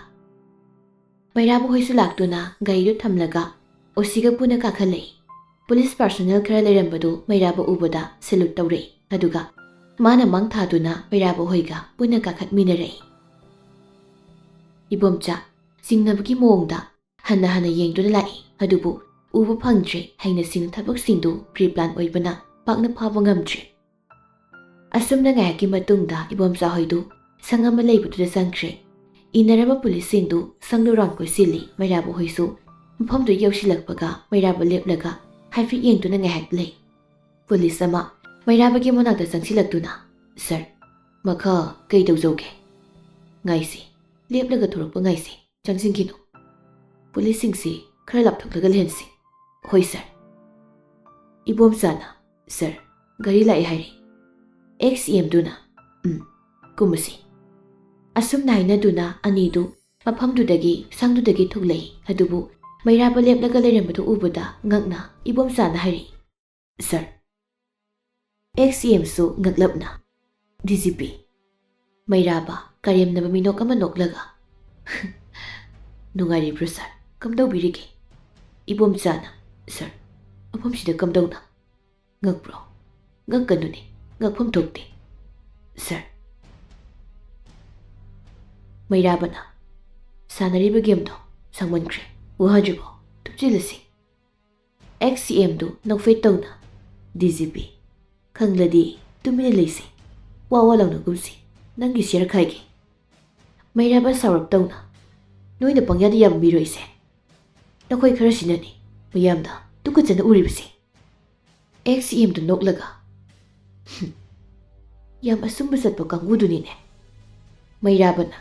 ꯃꯩꯔꯥꯕ ꯍꯣꯏꯁꯨ ꯂꯥꯛꯇꯨꯅ ꯒꯥꯔꯤꯗꯨ ꯊꯝꯂꯒ ꯑꯣꯁꯤꯒ ꯄꯨꯟꯅ ꯀꯥꯈꯠꯂꯛꯏ꯫ ꯄꯨꯂꯤꯁ ꯄꯥꯔꯁꯣꯅꯦꯜ ꯈꯔ ꯂꯩꯔꯝꯕꯗꯨ ꯃꯩꯔꯥꯕ ꯎꯕꯗ ꯁꯦꯂꯨꯠ ꯇꯧꯔꯛꯏ꯫ ꯑꯗꯨꯒ ꯃꯥꯅ ꯃꯥꯡ ꯊꯥꯗꯨꯅ ꯃꯩꯔꯥꯕ ꯍꯣꯏꯒ ꯄꯨꯟꯅ ꯀꯥꯈꯠꯃꯤꯟꯅꯔꯛꯏ꯫ ꯏꯕꯣꯝꯆꯥ ꯆꯤꯡꯅꯕꯒꯤ ꯃꯑꯣꯡꯗ ꯍꯟꯅ ꯍꯟꯅ ꯌꯦꯡꯗꯨꯅ ꯂꯥꯛꯏ꯫ ꯑꯗꯨꯕꯨ ꯎꯕ ꯐꯪꯗ꯭ꯔꯦ꯫ ꯍꯩꯅ ꯁꯤꯡꯅ ꯊꯕꯛꯁꯤꯡꯗꯨ ꯄ꯭ꯔꯤ ꯄ꯭ꯂꯥꯟ ꯑꯣꯏꯕꯅ ꯄꯥꯛꯅ ꯐꯥꯕ ꯉꯝꯗ꯭ꯔꯦ꯫ ꯑꯁꯨꯝꯅ ꯉꯥꯏꯍꯥꯛꯀꯤ ꯃꯇꯨꯡꯗ ꯏꯕꯣꯝꯆꯥ ꯍꯣꯏꯗꯨ ꯁꯪ ꯑꯃ ꯂꯩꯕꯗꯨꯗ ꯆꯪꯈ꯭ꯔꯦ꯫ ꯏꯟꯅꯔꯕ ꯄꯨꯂꯤꯁꯁꯤꯡꯗꯨ ꯁꯪꯗ ꯔꯥꯎꯟ ꯀꯣꯏꯁꯤꯜꯂꯤ꯫ ꯃꯩꯔꯥꯕ ꯍꯣꯏꯁꯨ ꯃꯐꯝꯗꯨ ꯌꯧꯁꯤꯜꯂꯛꯄꯒ ꯃꯩꯔꯥꯕ ꯂꯦꯞꯂꯒ ꯍꯥꯏꯐꯦꯠ ꯌꯦꯡꯗꯨꯅ ꯉꯥꯏꯍꯥꯛ ꯂꯩ꯫ ꯄꯨꯂꯤꯁ ꯑꯃ ꯃꯩꯔꯥꯕꯒꯤ ꯃꯅꯥꯛꯇ ꯆꯪꯁꯤꯜꯂꯛꯇꯨꯅ, "ꯁꯥꯔ, ꯃꯈꯥ ꯀꯩ ꯇꯧꯖꯧꯒꯦ?" "ꯉꯥꯏꯁꯤ, ꯂꯦꯞꯂꯒ ꯊꯣꯔꯛꯄ ꯉꯥꯏꯁꯤ, ꯆꯪꯁꯤꯟꯈꯤꯅꯨ꯫ ꯄꯨꯂꯤꯁꯁꯤꯡꯁꯤ ꯈꯔ ꯂꯥꯞꯊꯣꯛꯂꯒ ꯂꯩꯍꯟꯁꯤ꯫" "ꯍꯣꯏ ꯁꯥꯔ꯫" ꯏꯕꯣꯝꯆꯥꯅ, "ꯁꯥꯔ, ꯒꯥꯔꯤ ꯂꯥꯛꯑꯦ ꯍꯥꯏꯔꯦ꯫" ꯑꯦꯛꯁ ꯏ ꯑꯦꯝꯗꯨꯅ, "ꯎꯝ, ꯀꯨꯝꯃꯁꯤ꯫" ꯑꯁꯨꯝꯅ ꯍꯥꯏꯅꯗꯨꯅ ꯑꯅꯤꯗꯨ ꯃꯐꯝꯗꯨꯗꯒꯤ, ꯁꯪꯗꯨꯗꯒꯤ ꯊꯣꯛꯂꯛꯏ꯫ ꯑꯗꯨꯕꯨ ꯃꯩꯔꯥꯕ ꯂꯦꯞꯂꯒ ꯂꯩꯔꯝꯕꯗꯨ ꯎꯕꯗ ꯉꯛꯅ ꯏꯕꯣꯝꯆꯥꯅ ꯍꯥꯏꯔꯛꯏ, "ꯁꯥꯔ꯫" X E ꯑꯦꯝꯁꯨ ꯉꯛꯂꯞꯅ, "D G P." ꯃꯩꯔꯥꯕ ꯀꯔꯦꯝꯅꯕ ꯃꯤꯅꯣꯛ ꯑꯃ ꯅꯣꯛꯂꯒ, "ꯅꯨꯡꯉꯥꯏꯔꯤꯕ꯭ꯔꯣ ꯁꯥꯔ? ꯀꯝꯗꯧꯕꯤꯔꯤꯒꯦ?" ꯏꯕꯣꯝꯆꯥꯅ, "ꯁꯥꯔ, ꯃꯐꯝꯁꯤꯗ ꯀꯝꯗꯧꯅ?" "ꯉꯛꯄ꯭ꯔꯣ? ꯉꯛꯀꯅꯨꯅꯦ, ꯉꯛꯐꯝ ꯊꯣꯛꯇꯦ, ꯁꯥꯔ꯫" ꯃꯩꯔꯥꯕꯅ, "ꯁꯥꯟꯅꯔꯤꯕ ꯒꯦꯝꯗꯣ ꯁꯥꯡꯃꯟꯈ꯭ꯔꯦ, ꯋꯥꯍꯟꯗ꯭ꯔꯤꯕꯣ? ꯊꯨꯞꯆꯤꯜꯂꯁꯤ꯫" ꯑꯦꯛꯁ ꯁꯤ ꯑꯦꯝꯗꯨ ꯅꯣꯛꯐꯦꯠ ꯇꯧꯅ, "ꯗꯤ ꯖꯤ ꯄꯤ, ꯈꯪꯂꯗꯤ ꯇꯨꯃꯤꯟꯅ ꯂꯩꯁꯤ, ꯋꯥ ꯋꯥ ꯂꯥꯎꯅꯒꯨꯝꯁꯤ, ꯅꯪꯒꯤ ꯁꯤꯌꯔ ꯈꯥꯏꯒꯦ꯫" ꯃꯩꯔꯥꯕ ꯁꯥꯎꯔꯞ ꯇꯧꯅ, "ꯅꯣꯏꯅ ꯄꯪꯌꯥꯗ ꯌꯥꯕ ꯃꯤꯔꯣꯏꯁꯦ꯫ ꯅꯈꯣꯏ ꯈꯔꯁꯤꯅꯅꯤ ꯃꯌꯥꯝꯅ ꯇꯨꯀꯠꯆꯅ ꯎꯔꯤꯕꯁꯦ꯫" ꯑꯦꯛꯁ ꯁꯤ ꯑꯦꯝꯗꯨ ꯅꯣꯛꯂꯒ, "ꯍꯨꯝ, ꯌꯥꯝ ꯑꯆꯨꯝꯕ ꯆꯠꯄ ꯀꯥꯡꯕꯨꯗꯨꯅꯤꯅꯦ꯫" ꯃꯩꯔꯥꯕꯅ,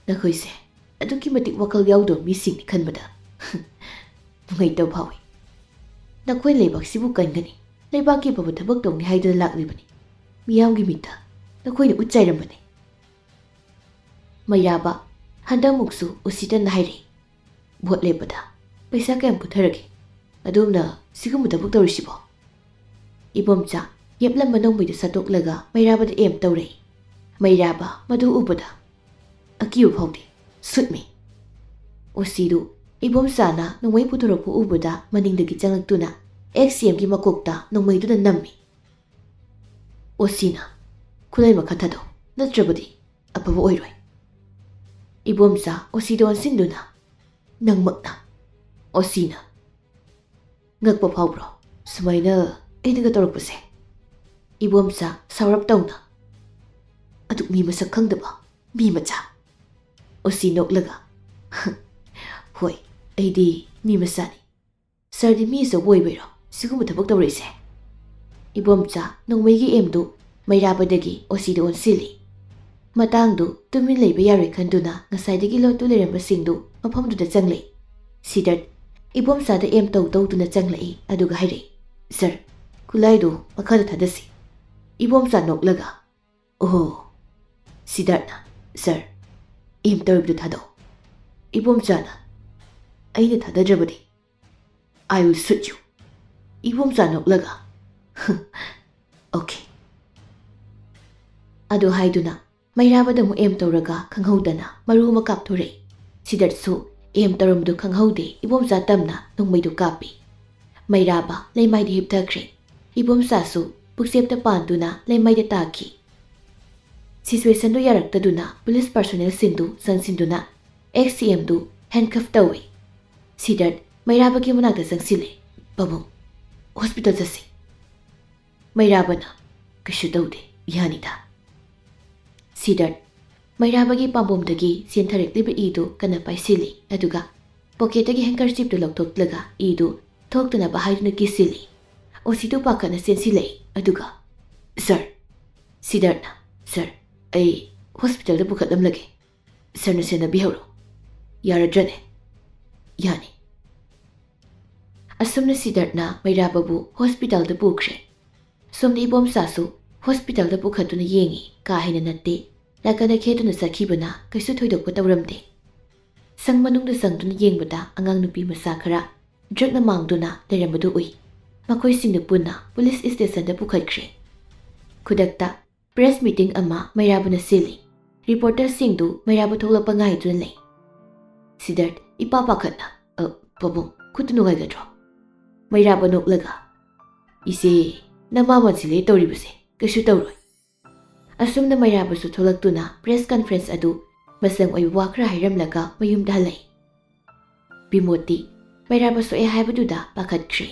"ꯅꯈꯣꯏꯁꯦ ꯑꯗꯨꯛꯀꯤ ꯃꯇꯤꯛ ꯋꯥꯈꯜ ꯌꯥꯎꯗꯕ ꯃꯤꯁꯤꯡꯅꯤ ꯈꯟꯕꯗ ꯅꯨꯡꯉꯥꯏꯇꯕ ꯐꯥꯎꯏ꯫ ꯅꯈꯣꯏ ꯂꯩꯕꯥꯛꯁꯤꯕꯨ ꯀꯟꯒꯅꯤ, ꯂꯩꯕꯥꯛꯀꯤ ꯑꯐꯕ ꯊꯕꯛ ꯇꯧꯅꯤ ꯍꯥꯏꯗꯨꯅ ꯂꯥꯛꯂꯤꯕꯅꯤ꯫ ꯃꯤꯌꯥꯝꯒꯤ ꯃꯤꯠꯇ ꯅꯈꯣꯏꯅ ꯎꯠ ꯆꯥꯏꯔꯝꯕꯅꯤ꯫" ꯃꯩꯔꯥꯕ, ꯍꯟꯗꯛꯃꯨꯛꯁꯨ ꯎꯁꯤꯠꯇꯅ ꯍꯥꯏꯔꯛꯏ, "ꯚꯣꯠ ꯂꯦꯞꯄꯗ ꯄꯩꯁꯥ ꯀꯌꯥꯝ ꯄꯨꯊꯔꯒꯦ? ꯑꯗꯣꯝꯅ ꯁꯤꯒꯨꯝꯕ ꯊꯕꯛ ꯇꯧꯔꯤꯁꯤꯕꯣ?" ꯏꯕꯣꯝꯆꯥ ꯌꯦꯞꯂꯝꯕ ꯅꯣꯡꯃꯩꯗꯨ ꯁꯠꯇꯣꯛꯂꯒ ꯃꯩꯔꯥꯕꯗ ꯑꯦꯝ ꯇꯧꯔꯛꯏ꯫ ꯃꯩꯔꯥꯕ ꯃꯗꯨ ꯎꯕꯗ ꯑꯀꯤꯕ ꯐꯥꯎꯗꯦ, ꯁꯨꯠꯃꯤ꯫ ꯑꯣꯁꯤꯗꯨ ꯏꯕꯣꯝꯆꯥꯅ ꯅꯣꯡꯃꯩ ꯄꯨꯊꯣꯔꯛꯄ ꯎꯕꯗ ꯃꯅꯤꯡꯗꯒꯤ ꯆꯪꯂꯛꯇꯨꯅ ꯑꯦꯛꯁ ꯁꯤ ꯑꯦꯝꯒꯤ ꯃꯀꯣꯛꯇ ꯅꯣꯡꯃꯩꯗꯨꯅ ꯅꯝꯃꯤ꯫ ꯑꯣꯁꯤꯅ, "ꯈꯨꯠꯂꯥꯏ ꯃꯈꯥ ꯊꯥꯗꯧ, ꯅꯠꯇ꯭ꯔꯕꯗꯤ ꯑꯐꯕ ꯑꯣꯏꯔꯣꯏ꯫" ꯏꯕꯣꯝꯆꯥ ꯑꯣꯁꯤꯗ ꯑꯣꯟꯁꯤꯟꯗꯨꯅ, "ꯅꯪꯃꯛꯅ?" ꯑꯣꯁꯤꯅ, "ꯉꯛꯄ ꯐꯥꯎꯕ꯭ꯔꯣ ꯁꯨꯃꯥꯏꯅ ꯑꯩꯅꯒ ꯇꯧꯔꯛꯄꯁꯦ?" ꯏꯕꯣꯝꯆꯥ ꯁꯥꯎꯔꯞ ꯇꯧꯅ, "ꯑꯗꯨꯛ ꯃꯤ ꯃꯁꯛ ꯈꯪꯗꯕ ꯃꯤ ꯃꯆꯥ, ꯑꯣꯁꯤ ꯅꯣꯛꯂꯒ, "ꯍꯣꯏ, ꯑꯩꯗꯤ ꯃꯤ ꯃꯆꯥꯅꯤ꯫ ꯁꯥꯔꯗꯤ ꯃꯤ ꯑꯆꯧꯕ ꯑꯣꯏꯕꯩꯔꯣ ꯁꯤꯒꯨꯝꯕ ꯊꯕꯛ ꯇꯧꯔꯛꯏꯁꯦ?" ꯏꯕꯣꯝꯆꯥ ꯅꯣꯡꯃꯩꯒꯤ ꯑꯦꯝꯗꯨ ꯃꯩꯔꯥꯕꯗꯒꯤ ꯑꯣꯁꯤꯗ ꯑꯣꯟꯁꯤꯜꯂꯤ꯫ ꯃꯇꯥꯡꯗꯨ ꯇꯨꯃꯤꯟ ꯂꯩꯕ ꯌꯥꯔꯣꯏ ꯈꯟꯗꯨꯅ ꯉꯁꯥꯏꯗꯒꯤ ꯂꯣꯠꯇꯨ ꯂꯩꯔꯝꯕꯁꯤꯡꯗꯨ ꯃꯐꯝꯗꯨꯗ ꯆꯪꯂꯛꯏ꯫ ꯁꯤꯗꯔꯠ ꯏꯕꯣꯝꯆꯥꯗ ꯑꯦꯝ ꯇꯧ ꯇꯧꯗꯨꯅ ꯆꯪꯂꯛꯏ, ꯑꯗꯨꯒ ꯍꯥꯏꯔꯛꯏ, "ꯁꯥꯔ, ꯈꯨꯠꯂꯥꯏꯗꯨ ꯃꯈꯥꯗ ꯊꯥꯗꯁꯤ꯫" ꯏꯕꯣꯝꯆꯥ ꯅꯣꯛꯂꯒ, "ꯑꯣꯍꯣ꯫" ꯁꯤꯗꯔꯠꯅ, "ꯁꯥꯔ, ꯑꯦꯝ ꯇꯧꯔꯤꯕꯗꯨ ꯊꯥꯗꯧ꯫" ꯏꯕꯣꯝꯆꯥꯅ, "ꯑꯩꯅ ꯊꯥꯗꯗ꯭ꯔꯕꯗꯤ I will shoot you꯫" Ibomcha ꯅꯣꯛꯂꯒ, "Okay꯫" ꯑꯗꯨ ꯍꯥꯏꯗꯨꯅ ꯃꯩꯔꯥꯕꯗ ꯑꯃꯨꯛ ꯑꯦꯝ ꯇꯧꯔꯒ ꯈꯪꯍꯧꯗꯅ ꯃꯔꯨ ꯑꯃ ꯀꯥꯞꯊꯣꯔꯛꯏ꯫ ꯁꯤꯗꯔꯠꯁꯨ ꯑꯦꯝ ꯇꯧꯔꯝꯕꯗꯨ ꯈꯪꯍꯧꯗꯦ, ꯏꯕꯣꯝꯆꯥ ꯇꯝꯅ ꯅꯣꯡꯃꯩꯗꯨ ꯀꯥꯞꯄꯤ꯫ ꯃꯩꯔꯥꯕ ꯂꯩꯃꯥꯏꯗ ꯍꯤꯞꯊꯈ꯭ꯔꯦ꯫ ꯏꯕꯣꯝꯆꯥꯁꯨ ꯄꯨꯛꯆꯦꯞꯇ ꯄꯥꯟꯗꯨꯅ ꯂꯩꯃꯥꯏꯗ ꯇꯥꯈꯤ꯫ ꯁꯤꯆꯨꯋꯦꯁꯟꯗꯨ ꯌꯥꯔꯛꯇꯗꯨꯅ ꯄꯨꯂꯤꯁ ꯄꯥꯔꯁꯣꯅꯦꯜꯁꯤꯡꯗꯨ ꯆꯪꯁꯤꯟꯗꯨꯅ ꯑꯦꯛꯁ ꯁꯤ ꯑꯦꯝꯗꯨ ꯍꯦꯟꯀꯐ ꯇꯧꯏ꯫ ꯁꯤꯗꯔꯠ ꯃꯩꯔꯥꯕꯒꯤ ꯃꯅꯥꯛꯇ ꯆꯪꯁꯤꯜꯂꯦ꯫ "ꯄꯥꯕꯨꯡ, ꯍꯣꯁꯄꯤꯇꯥꯜ ꯆꯠꯁꯤ꯫" ꯃꯩꯔꯥꯕꯅ, "ꯀꯩꯁꯨ ꯇꯧꯗꯦ, ꯌꯥꯅꯤꯗ꯫" ꯁꯤꯗꯔꯠ ꯃꯩꯔꯥꯕꯒꯤ ꯄꯥꯝꯕꯣꯝꯗꯒꯤ ꯆꯦꯟꯊꯔꯛꯂꯤꯕ ꯏꯗꯨ ꯀꯟꯅ ꯄꯥꯏꯁꯤꯜꯂꯤ, ꯑꯗꯨꯒ ꯄꯣꯀꯦꯠꯇꯒꯤ ꯍꯦꯡꯀꯔꯆꯤꯞꯇꯨ ꯂꯧꯊꯣꯛꯂꯒ ꯏꯗꯨ ꯊꯣꯛꯇꯅꯕ ꯍꯥꯏꯗꯨꯅ ꯀꯤꯁꯤꯜꯂꯤ꯫ ꯑꯣꯁꯤꯗꯨ ꯄꯥꯈꯠꯅ ꯆꯦꯟꯁꯤꯜꯂꯛꯏ, ꯑꯗꯨꯒ, "ꯁꯥꯔ꯫" ꯁꯤꯗꯔꯠꯅ, "ꯁꯥꯔ, ꯑꯩ ꯍꯣꯁꯄꯤꯇꯥꯜꯗ ꯄꯨꯈꯠꯂꯝꯂꯒꯦ꯫ ꯁꯥꯔꯅ ꯁꯦꯟꯅꯕꯤꯍꯧꯔꯣ꯫ ꯌꯥꯔꯗ꯭ꯔꯅꯦ?" "ꯌꯥꯅꯤ꯫" ꯑꯁꯨꯝꯅ ꯁꯤꯗꯔꯠꯅ ꯃꯩꯔꯥꯕꯕꯨ ꯍꯣꯁꯄꯤꯇꯥꯜꯗ ꯄꯨꯈ꯭ꯔꯦ꯫ ꯁꯣꯝꯗ ꯏꯕꯣꯝꯆꯥꯁꯨ ꯍꯣꯁꯄꯤꯇꯥꯜꯗ ꯄꯨꯈꯠꯇꯨꯅ ꯌꯦꯡꯉꯤ, ꯀꯥ ꯍꯦꯟꯅ ꯅꯠꯇꯦ꯫ ꯅꯥꯀꯟꯗ ꯈꯦꯠꯇꯨꯅ ꯆꯠꯈꯤꯕꯅ ꯀꯩꯁꯨ ꯊꯣꯏꯗꯣꯛꯄ ꯇꯧꯔꯝꯗꯦ꯫ ꯁꯪ ꯃꯅꯨꯡꯗ ꯆꯪꯗꯨꯅ ꯌꯦꯡꯕꯗ ꯑꯉꯥꯡ ꯅꯨꯄꯤ ꯃꯆꯥ ꯈꯔ ꯗ꯭ꯔꯛꯅ ꯃꯥꯡꯗꯨꯅ ꯂꯩꯔꯝꯕꯗꯨ ꯎꯏ꯫ ꯃꯈꯣꯏꯁꯤꯡꯗꯨ ꯄꯨꯟꯅ ꯄꯨꯂꯤꯁ ꯁ꯭ꯇꯦꯁꯟꯗ ꯄꯨꯈꯠꯈ꯭ꯔꯦ꯫ ꯈꯨꯗꯛꯇ ꯄ꯭ꯔꯦꯁ ꯃꯤꯇꯤꯡ ꯑꯃ ꯃꯩꯔꯥꯕꯅ ꯁꯤꯜꯂꯤ꯫ ꯔꯤꯄꯣꯔꯇꯔꯁꯤꯡꯗꯨ ꯃꯩꯔꯥꯕ ꯊꯣꯛꯂꯛꯄ ꯉꯥꯏꯗꯨꯅ ꯂꯩ꯫ ꯁꯤꯗꯔꯠ ꯏꯄꯥ ꯄꯥꯈꯠꯅ, "ꯑ, ꯄꯥꯕꯨꯡ, ꯈꯨꯠꯇꯨ ꯅꯨꯡꯉꯥꯏꯒꯗ꯭ꯔꯣ?" ꯃꯩꯔꯥꯕ ꯅꯣꯛꯂꯒ, "ꯏꯆꯦ, ꯅꯃꯥ ꯃꯟꯁꯤꯜꯂꯦ ꯇꯧꯔꯤꯕꯁꯦ, ꯀꯩꯁꯨ ꯇꯧꯔꯣꯏ꯫" ꯑꯁꯨꯝꯅ ꯃꯩꯔꯥꯕꯁꯨ ꯊꯣꯛꯂꯛꯇꯨꯅ ꯄ꯭ꯔꯦꯁ ꯀꯟꯐꯔꯦꯟꯁ ꯑꯗꯨ ꯃꯆꯪ ꯑꯣꯏꯕ ꯋꯥ ꯈꯔ ꯍꯥꯏꯔꯝꯂꯒ ꯃꯌꯨꯝꯗ ꯍꯜꯂꯛꯏ꯫ ꯕꯤꯃꯣꯠꯇꯤ ꯃꯩꯔꯥꯕ ꯁꯣꯛꯑꯦ ꯍꯥꯏꯕꯗꯨꯗ ꯄꯥꯈꯠꯈ꯭ꯔꯦ꯫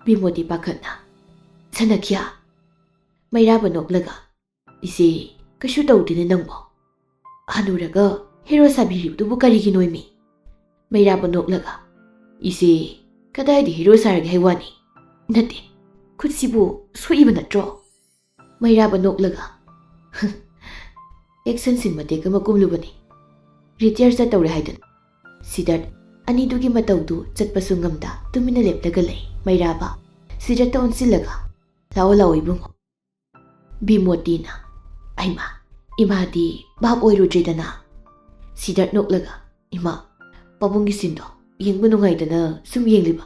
ꯕꯤꯃꯣꯠꯇꯤ ꯄꯥꯈꯠꯅ, "ꯁꯅꯈ꯭ꯌꯥ!" ꯃꯩꯔꯥꯕ ꯅꯣꯛꯂꯒ, "ꯏꯆꯦ, ꯀꯩꯁꯨ ꯇꯧꯗꯦꯅꯦ ꯅꯪꯕꯣ꯫ ꯍꯅꯨꯔꯒ ꯍꯦꯔꯣ ꯁꯥꯕꯤꯔꯤꯕꯗꯨꯕꯨ ꯀꯔꯤꯒꯤꯅꯣꯏꯃꯤ?" ꯃꯩꯔꯥꯕ ꯅꯣꯛꯂꯒ, "ꯏꯆꯦ, ꯀꯗꯥꯏꯗ ꯍꯦꯔꯣ ꯁꯥꯔꯒꯦ ꯍꯥꯏ ꯋꯥꯅꯤ? ꯅꯠꯇꯦ, ꯈꯨꯠꯁꯤꯕꯨ ꯁꯣꯛꯏꯕ ꯅꯠꯇ꯭ꯔꯣ?" ꯃꯩꯔꯥꯕ ꯅꯣꯛꯂꯒ, "ꯑꯦꯛꯁꯟ ꯁꯤꯟ ꯃꯇꯦꯛ ꯑꯃ ꯀꯨꯝꯂꯨꯕꯅꯤ, ꯔꯤꯇꯤꯌꯔ ꯆꯠꯇꯧꯔꯦ ꯍꯥꯏꯗꯨꯅ꯫" ꯁꯤꯗꯥꯔꯠ ꯑꯅꯤꯗꯨꯒꯤ ꯃꯇꯧꯗꯨ ꯆꯠꯄꯁꯨ ꯉꯝꯗ ꯇꯨꯃꯤꯟꯅ ꯂꯦꯞꯂꯒ ꯂꯩ꯫ ꯃꯩꯔꯥꯕ ꯁꯤꯗꯥꯔꯠꯇ ꯑꯣꯟꯁꯤꯜꯂꯒ, "ꯂꯥꯛꯑꯣ, ꯂꯥꯛꯑꯣ ꯏꯕꯨꯡꯉꯣ꯫" ꯕꯤꯃꯣꯇꯤꯅ, "ꯑꯩꯃ, ꯏꯃꯥꯗꯤ ꯚꯥꯞ ꯑꯣꯏꯔꯨꯗ꯭ꯔꯦꯗꯅ꯫ ꯁꯤꯗꯥꯔꯠ ꯅꯣꯛꯂꯒ, ꯏꯃꯥ, ꯄꯥꯕꯨꯡꯒꯤ ꯁꯤꯟꯗꯣ ꯌꯦꯡꯕ ꯅꯨꯡꯉꯥꯏꯗꯅ ꯁꯨꯝ ꯌꯦꯡꯂꯤꯕ꯫"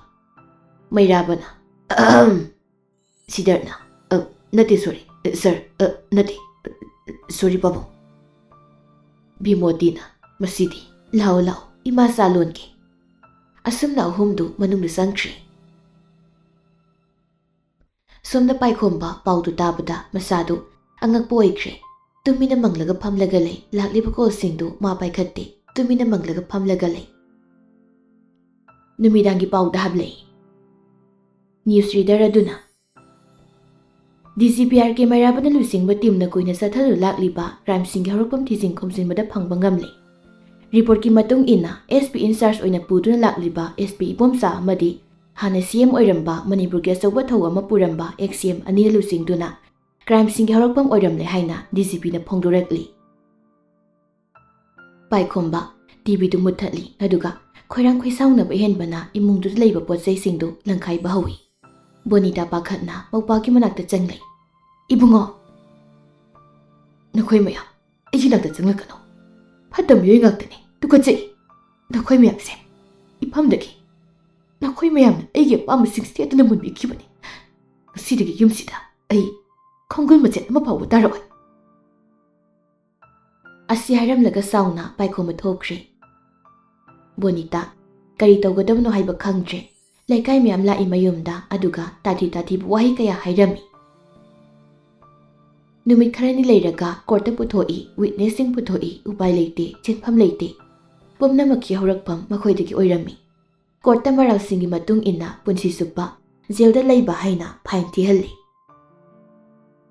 ꯃꯩꯔꯥꯕꯅ, "ꯑꯍꯝ꯫" ꯁꯤꯗꯥꯔꯠꯅ, "ꯑ, ꯅꯠꯇꯦ, ꯁꯣꯔꯤ, ꯑ, ꯁꯥꯔ, ꯑ, ꯅꯠꯇꯦ, ꯑ, ꯁꯣꯔꯤ ꯄꯥꯕꯨꯡ꯫" ꯕꯤꯃꯣꯇꯤꯅ, "ꯃꯁꯤꯗꯤ, ꯂꯥꯛꯑꯣ, ꯂꯥꯛꯑꯣ, ꯏꯃꯥ ꯆꯥ ꯂꯣꯟꯒꯦ꯫" ꯑꯁꯨꯝꯅ ꯑꯍꯨꯝꯗꯨ ꯃꯅꯨꯡꯗ ꯆꯪꯈ꯭ꯔꯦ꯫ ꯁꯣꯝꯗ ꯄꯥꯏꯈꯣꯝꯕ ꯄꯥꯎꯗꯨ ꯇꯥꯕꯗ ꯃꯁꯥꯗꯨ ꯑꯉꯛꯄ ꯑꯣꯏꯈ꯭ꯔꯦ꯫ ꯇꯨꯃꯤꯟꯅ ꯃꯪꯂꯒ ꯐꯝꯂꯒ ꯂꯩ꯫ ꯂꯥꯛꯂꯤꯕ ꯀꯣꯜꯁꯤꯡꯗꯨ ꯃꯥ ꯄꯥꯏꯈꯠꯇꯦ꯫ ꯇꯨꯃꯤꯟꯅ ꯃꯪꯂꯒ ꯐꯝꯂꯒ ꯂꯩ꯫ ꯅꯨꯃꯤꯗꯥꯡꯒꯤ ꯄꯥꯎꯗ ꯍꯥꯞꯂꯛꯏ꯫ ꯅ꯭ꯌꯨꯁ ꯔꯤꯗꯔ ꯑꯗꯨꯅ, "ꯗꯤ ꯖꯤ ꯄꯤ ꯑꯥꯔ ꯀꯦ ꯃꯩꯔꯥꯕꯅ ꯂꯨꯆꯤꯡꯕ ꯇꯤꯝꯅ ꯀꯨꯏꯅ ꯆꯠꯊꯗꯨꯅ ꯂꯥꯛꯂꯤꯕ ꯀ꯭ꯔꯥꯏꯝꯁꯤꯡꯒꯤ ꯍꯧꯔꯛꯐꯝ ꯊꯤꯖꯤꯟ ꯈꯣꯝꯖꯤꯟꯕꯗ ꯐꯪꯕ ꯉꯝꯂꯦ꯫ ꯔꯤꯄꯣꯔꯠꯀꯤ ꯃꯇꯨꯡ ꯏꯟꯅ, ꯑꯦꯁ ꯄꯤ ꯏꯟꯆꯥꯔꯖ ꯑꯣꯏꯅ ꯄꯨꯗꯨꯅ ꯂꯥꯛꯂꯤꯕ ꯑꯦꯁ ꯄꯤ ꯏꯕꯣꯝꯆꯥ ꯑꯃꯗꯤ ꯍꯥꯟꯅ ꯁꯤ ꯑꯦꯝ ꯑꯣꯏꯔꯝꯕ, ꯃꯅꯤꯄꯨꯔꯒꯤ ꯑꯆꯧꯕ ꯊꯧ ꯑꯃ ꯄꯨꯔꯝꯕ ꯑꯦꯛꯁ ꯁꯤ ꯑꯦꯝ ꯑꯅꯤꯅ ꯂꯨꯆꯤꯡꯗꯨꯅ ꯀ꯭ꯔꯥꯏꯝꯁꯤꯡꯒꯤ ꯍꯧꯔꯛꯐꯝ ꯑꯣꯏꯔꯝꯂꯦ" ꯍꯥꯏꯅ ꯗꯤ ꯖꯤ ꯄꯤꯅ ꯐꯣꯡꯗꯣꯔꯛꯂꯤ꯫ ꯄꯥꯏꯈꯣꯝꯕ ꯇꯤ ꯚꯤꯗꯨ ꯃꯨꯠꯊꯠꯂꯤ, ꯑꯗꯨꯒ ꯈꯣꯏꯔꯥꯡ ꯈꯣꯏꯁꯥꯎꯅꯕ ꯍꯦꯟꯕꯅ ꯏꯃꯨꯡꯗꯨꯗ ꯂꯩꯕ ꯄꯣꯠ ꯆꯩꯁꯤꯡꯗꯨ ꯂꯪꯈꯥꯏꯕ ꯍꯧꯏ꯫ ꯕꯣꯅꯤꯇꯥ ꯄꯥꯈꯠꯅ ꯃꯧꯄꯥꯒꯤ ꯃꯅꯥꯛꯇ ꯆꯪꯂꯛꯏ꯫ "ꯏꯕꯨꯡꯉꯣ, ꯅꯈꯣꯏ ꯃꯌꯥꯝ ꯑꯩꯒꯤ ꯅꯥꯛꯇ ꯆꯪꯂꯛꯀꯅꯨ꯫ ꯐꯠꯇ ꯃꯤꯑꯣꯏ ꯉꯥꯛꯇꯅꯤ, ꯇꯨꯀꯠꯆꯩ꯫ ꯅꯈꯣꯏ ꯃꯌꯥꯝꯁꯦ ꯏꯐꯝꯗꯒꯤ, ꯅꯈꯣꯏ ꯃꯌꯥꯝꯅ ꯑꯩꯒꯤ ꯑꯄꯥꯝꯕꯁꯤꯡ ꯁꯦꯠꯇꯨꯅ ꯃꯨꯟꯕꯤꯈꯤꯕꯅꯤ꯫ ꯉꯁꯤꯗꯒꯤ ꯌꯨꯝꯁꯤꯗ ꯑꯩ ꯈꯣꯡꯒꯨꯜ ꯃꯆꯦꯠ ꯑꯃ ꯐꯥꯎꯕ ꯇꯥꯔꯛꯑꯣꯏ꯫" ꯑꯁꯤ ꯍꯥꯏꯔꯝꯂꯒ ꯁꯥꯎꯅ ꯄꯥꯏꯈꯣꯝꯕ ꯊꯣꯛꯈ꯭ꯔꯦ꯫ ꯕꯣꯅꯤꯇꯥ ꯀꯔꯤ ꯇꯧꯒꯗꯕꯅꯣ ꯍꯥꯏꯕ ꯈꯪꯗ꯭ꯔꯦ꯫ ꯂꯩꯀꯥꯏ ꯃꯌꯥꯝ ꯂꯥꯛꯏ ꯃꯌꯨꯝꯗ, ꯑꯗꯨꯒ ꯇꯥꯊꯤ ꯇꯥꯊꯤꯕ ꯋꯥꯍꯩ ꯀꯌꯥ ꯍꯥꯏꯔꯝꯃꯤ꯫ ꯅꯨꯃꯤꯠ ꯈꯔꯅꯤ ꯂꯩꯔꯒ ꯀꯣꯔꯠꯇ ꯄꯨꯊꯣꯛꯏ, ꯋꯤꯠꯅꯦꯁꯁꯤꯡ ꯄꯨꯊꯣꯛꯏ, ꯎꯄꯥꯏ ꯂꯩꯇꯦ, ꯆꯦꯟꯐꯝ ꯂꯩꯇꯦ꯫ ꯄꯨꯝꯅꯃꯛꯀꯤ ꯍꯧꯔꯛꯐꯝ ꯃꯈꯣꯏꯗꯒꯤ ꯑꯣꯏꯔꯝꯃꯤ꯫ ꯀꯣꯔꯠꯇ ꯃꯔꯥꯜꯁꯤꯡꯒꯤ ꯃꯇꯨꯡ ꯏꯟꯅ ꯄꯨꯟꯁꯤ ꯆꯨꯞꯄ ꯖꯦꯜꯗ ꯂꯩꯕ ꯍꯥꯏꯅ ꯐꯥꯏꯟ ꯊꯤꯍꯜꯂꯤ꯫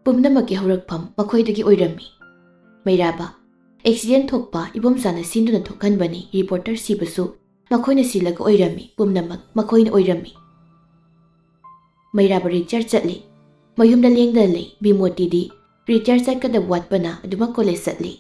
ꯄꯨꯝꯅꯃꯛꯀꯤ ꯍꯧꯔꯛꯐꯝ ꯃꯈꯣꯏꯗꯒꯤ ꯑꯣꯏꯔꯝꯃꯤ꯫ ꯃꯩꯔꯥꯕ ꯑꯦꯛꯁꯤꯗꯦꯟ ꯊꯣꯛꯄ ꯏꯕꯣꯝꯆꯥꯅ ꯁꯤꯟꯗꯨꯅ ꯊꯣꯛꯍꯟꯕꯅꯤ꯫ ꯔꯤꯄꯣꯔꯇꯔ ꯁꯤꯕꯁꯨ ꯃꯈꯣꯏꯅ ꯁꯤꯜꯂꯒ ꯑꯣꯏꯔꯝꯃꯤ꯫ ꯄꯨꯝꯅꯃꯛ ꯃꯈꯣꯏꯅ ꯑꯣꯏꯔꯝꯃꯤ꯫ ꯃꯩꯔꯥꯕ ꯔꯤꯇꯥꯌꯔ ꯆꯠꯂꯤ꯫ ꯃꯌꯨꯝꯗ ꯂꯦꯡꯗꯅ ꯂꯩ꯫ ꯕꯤꯃꯣꯇꯤꯗꯤ ꯔꯤꯇꯥꯌꯔ ꯆꯠꯀꯗꯕ ꯋꯥꯠꯄꯅ ꯑꯗꯨꯃꯛ ꯀꯣꯂꯦꯖ ꯆꯠꯂꯤ꯫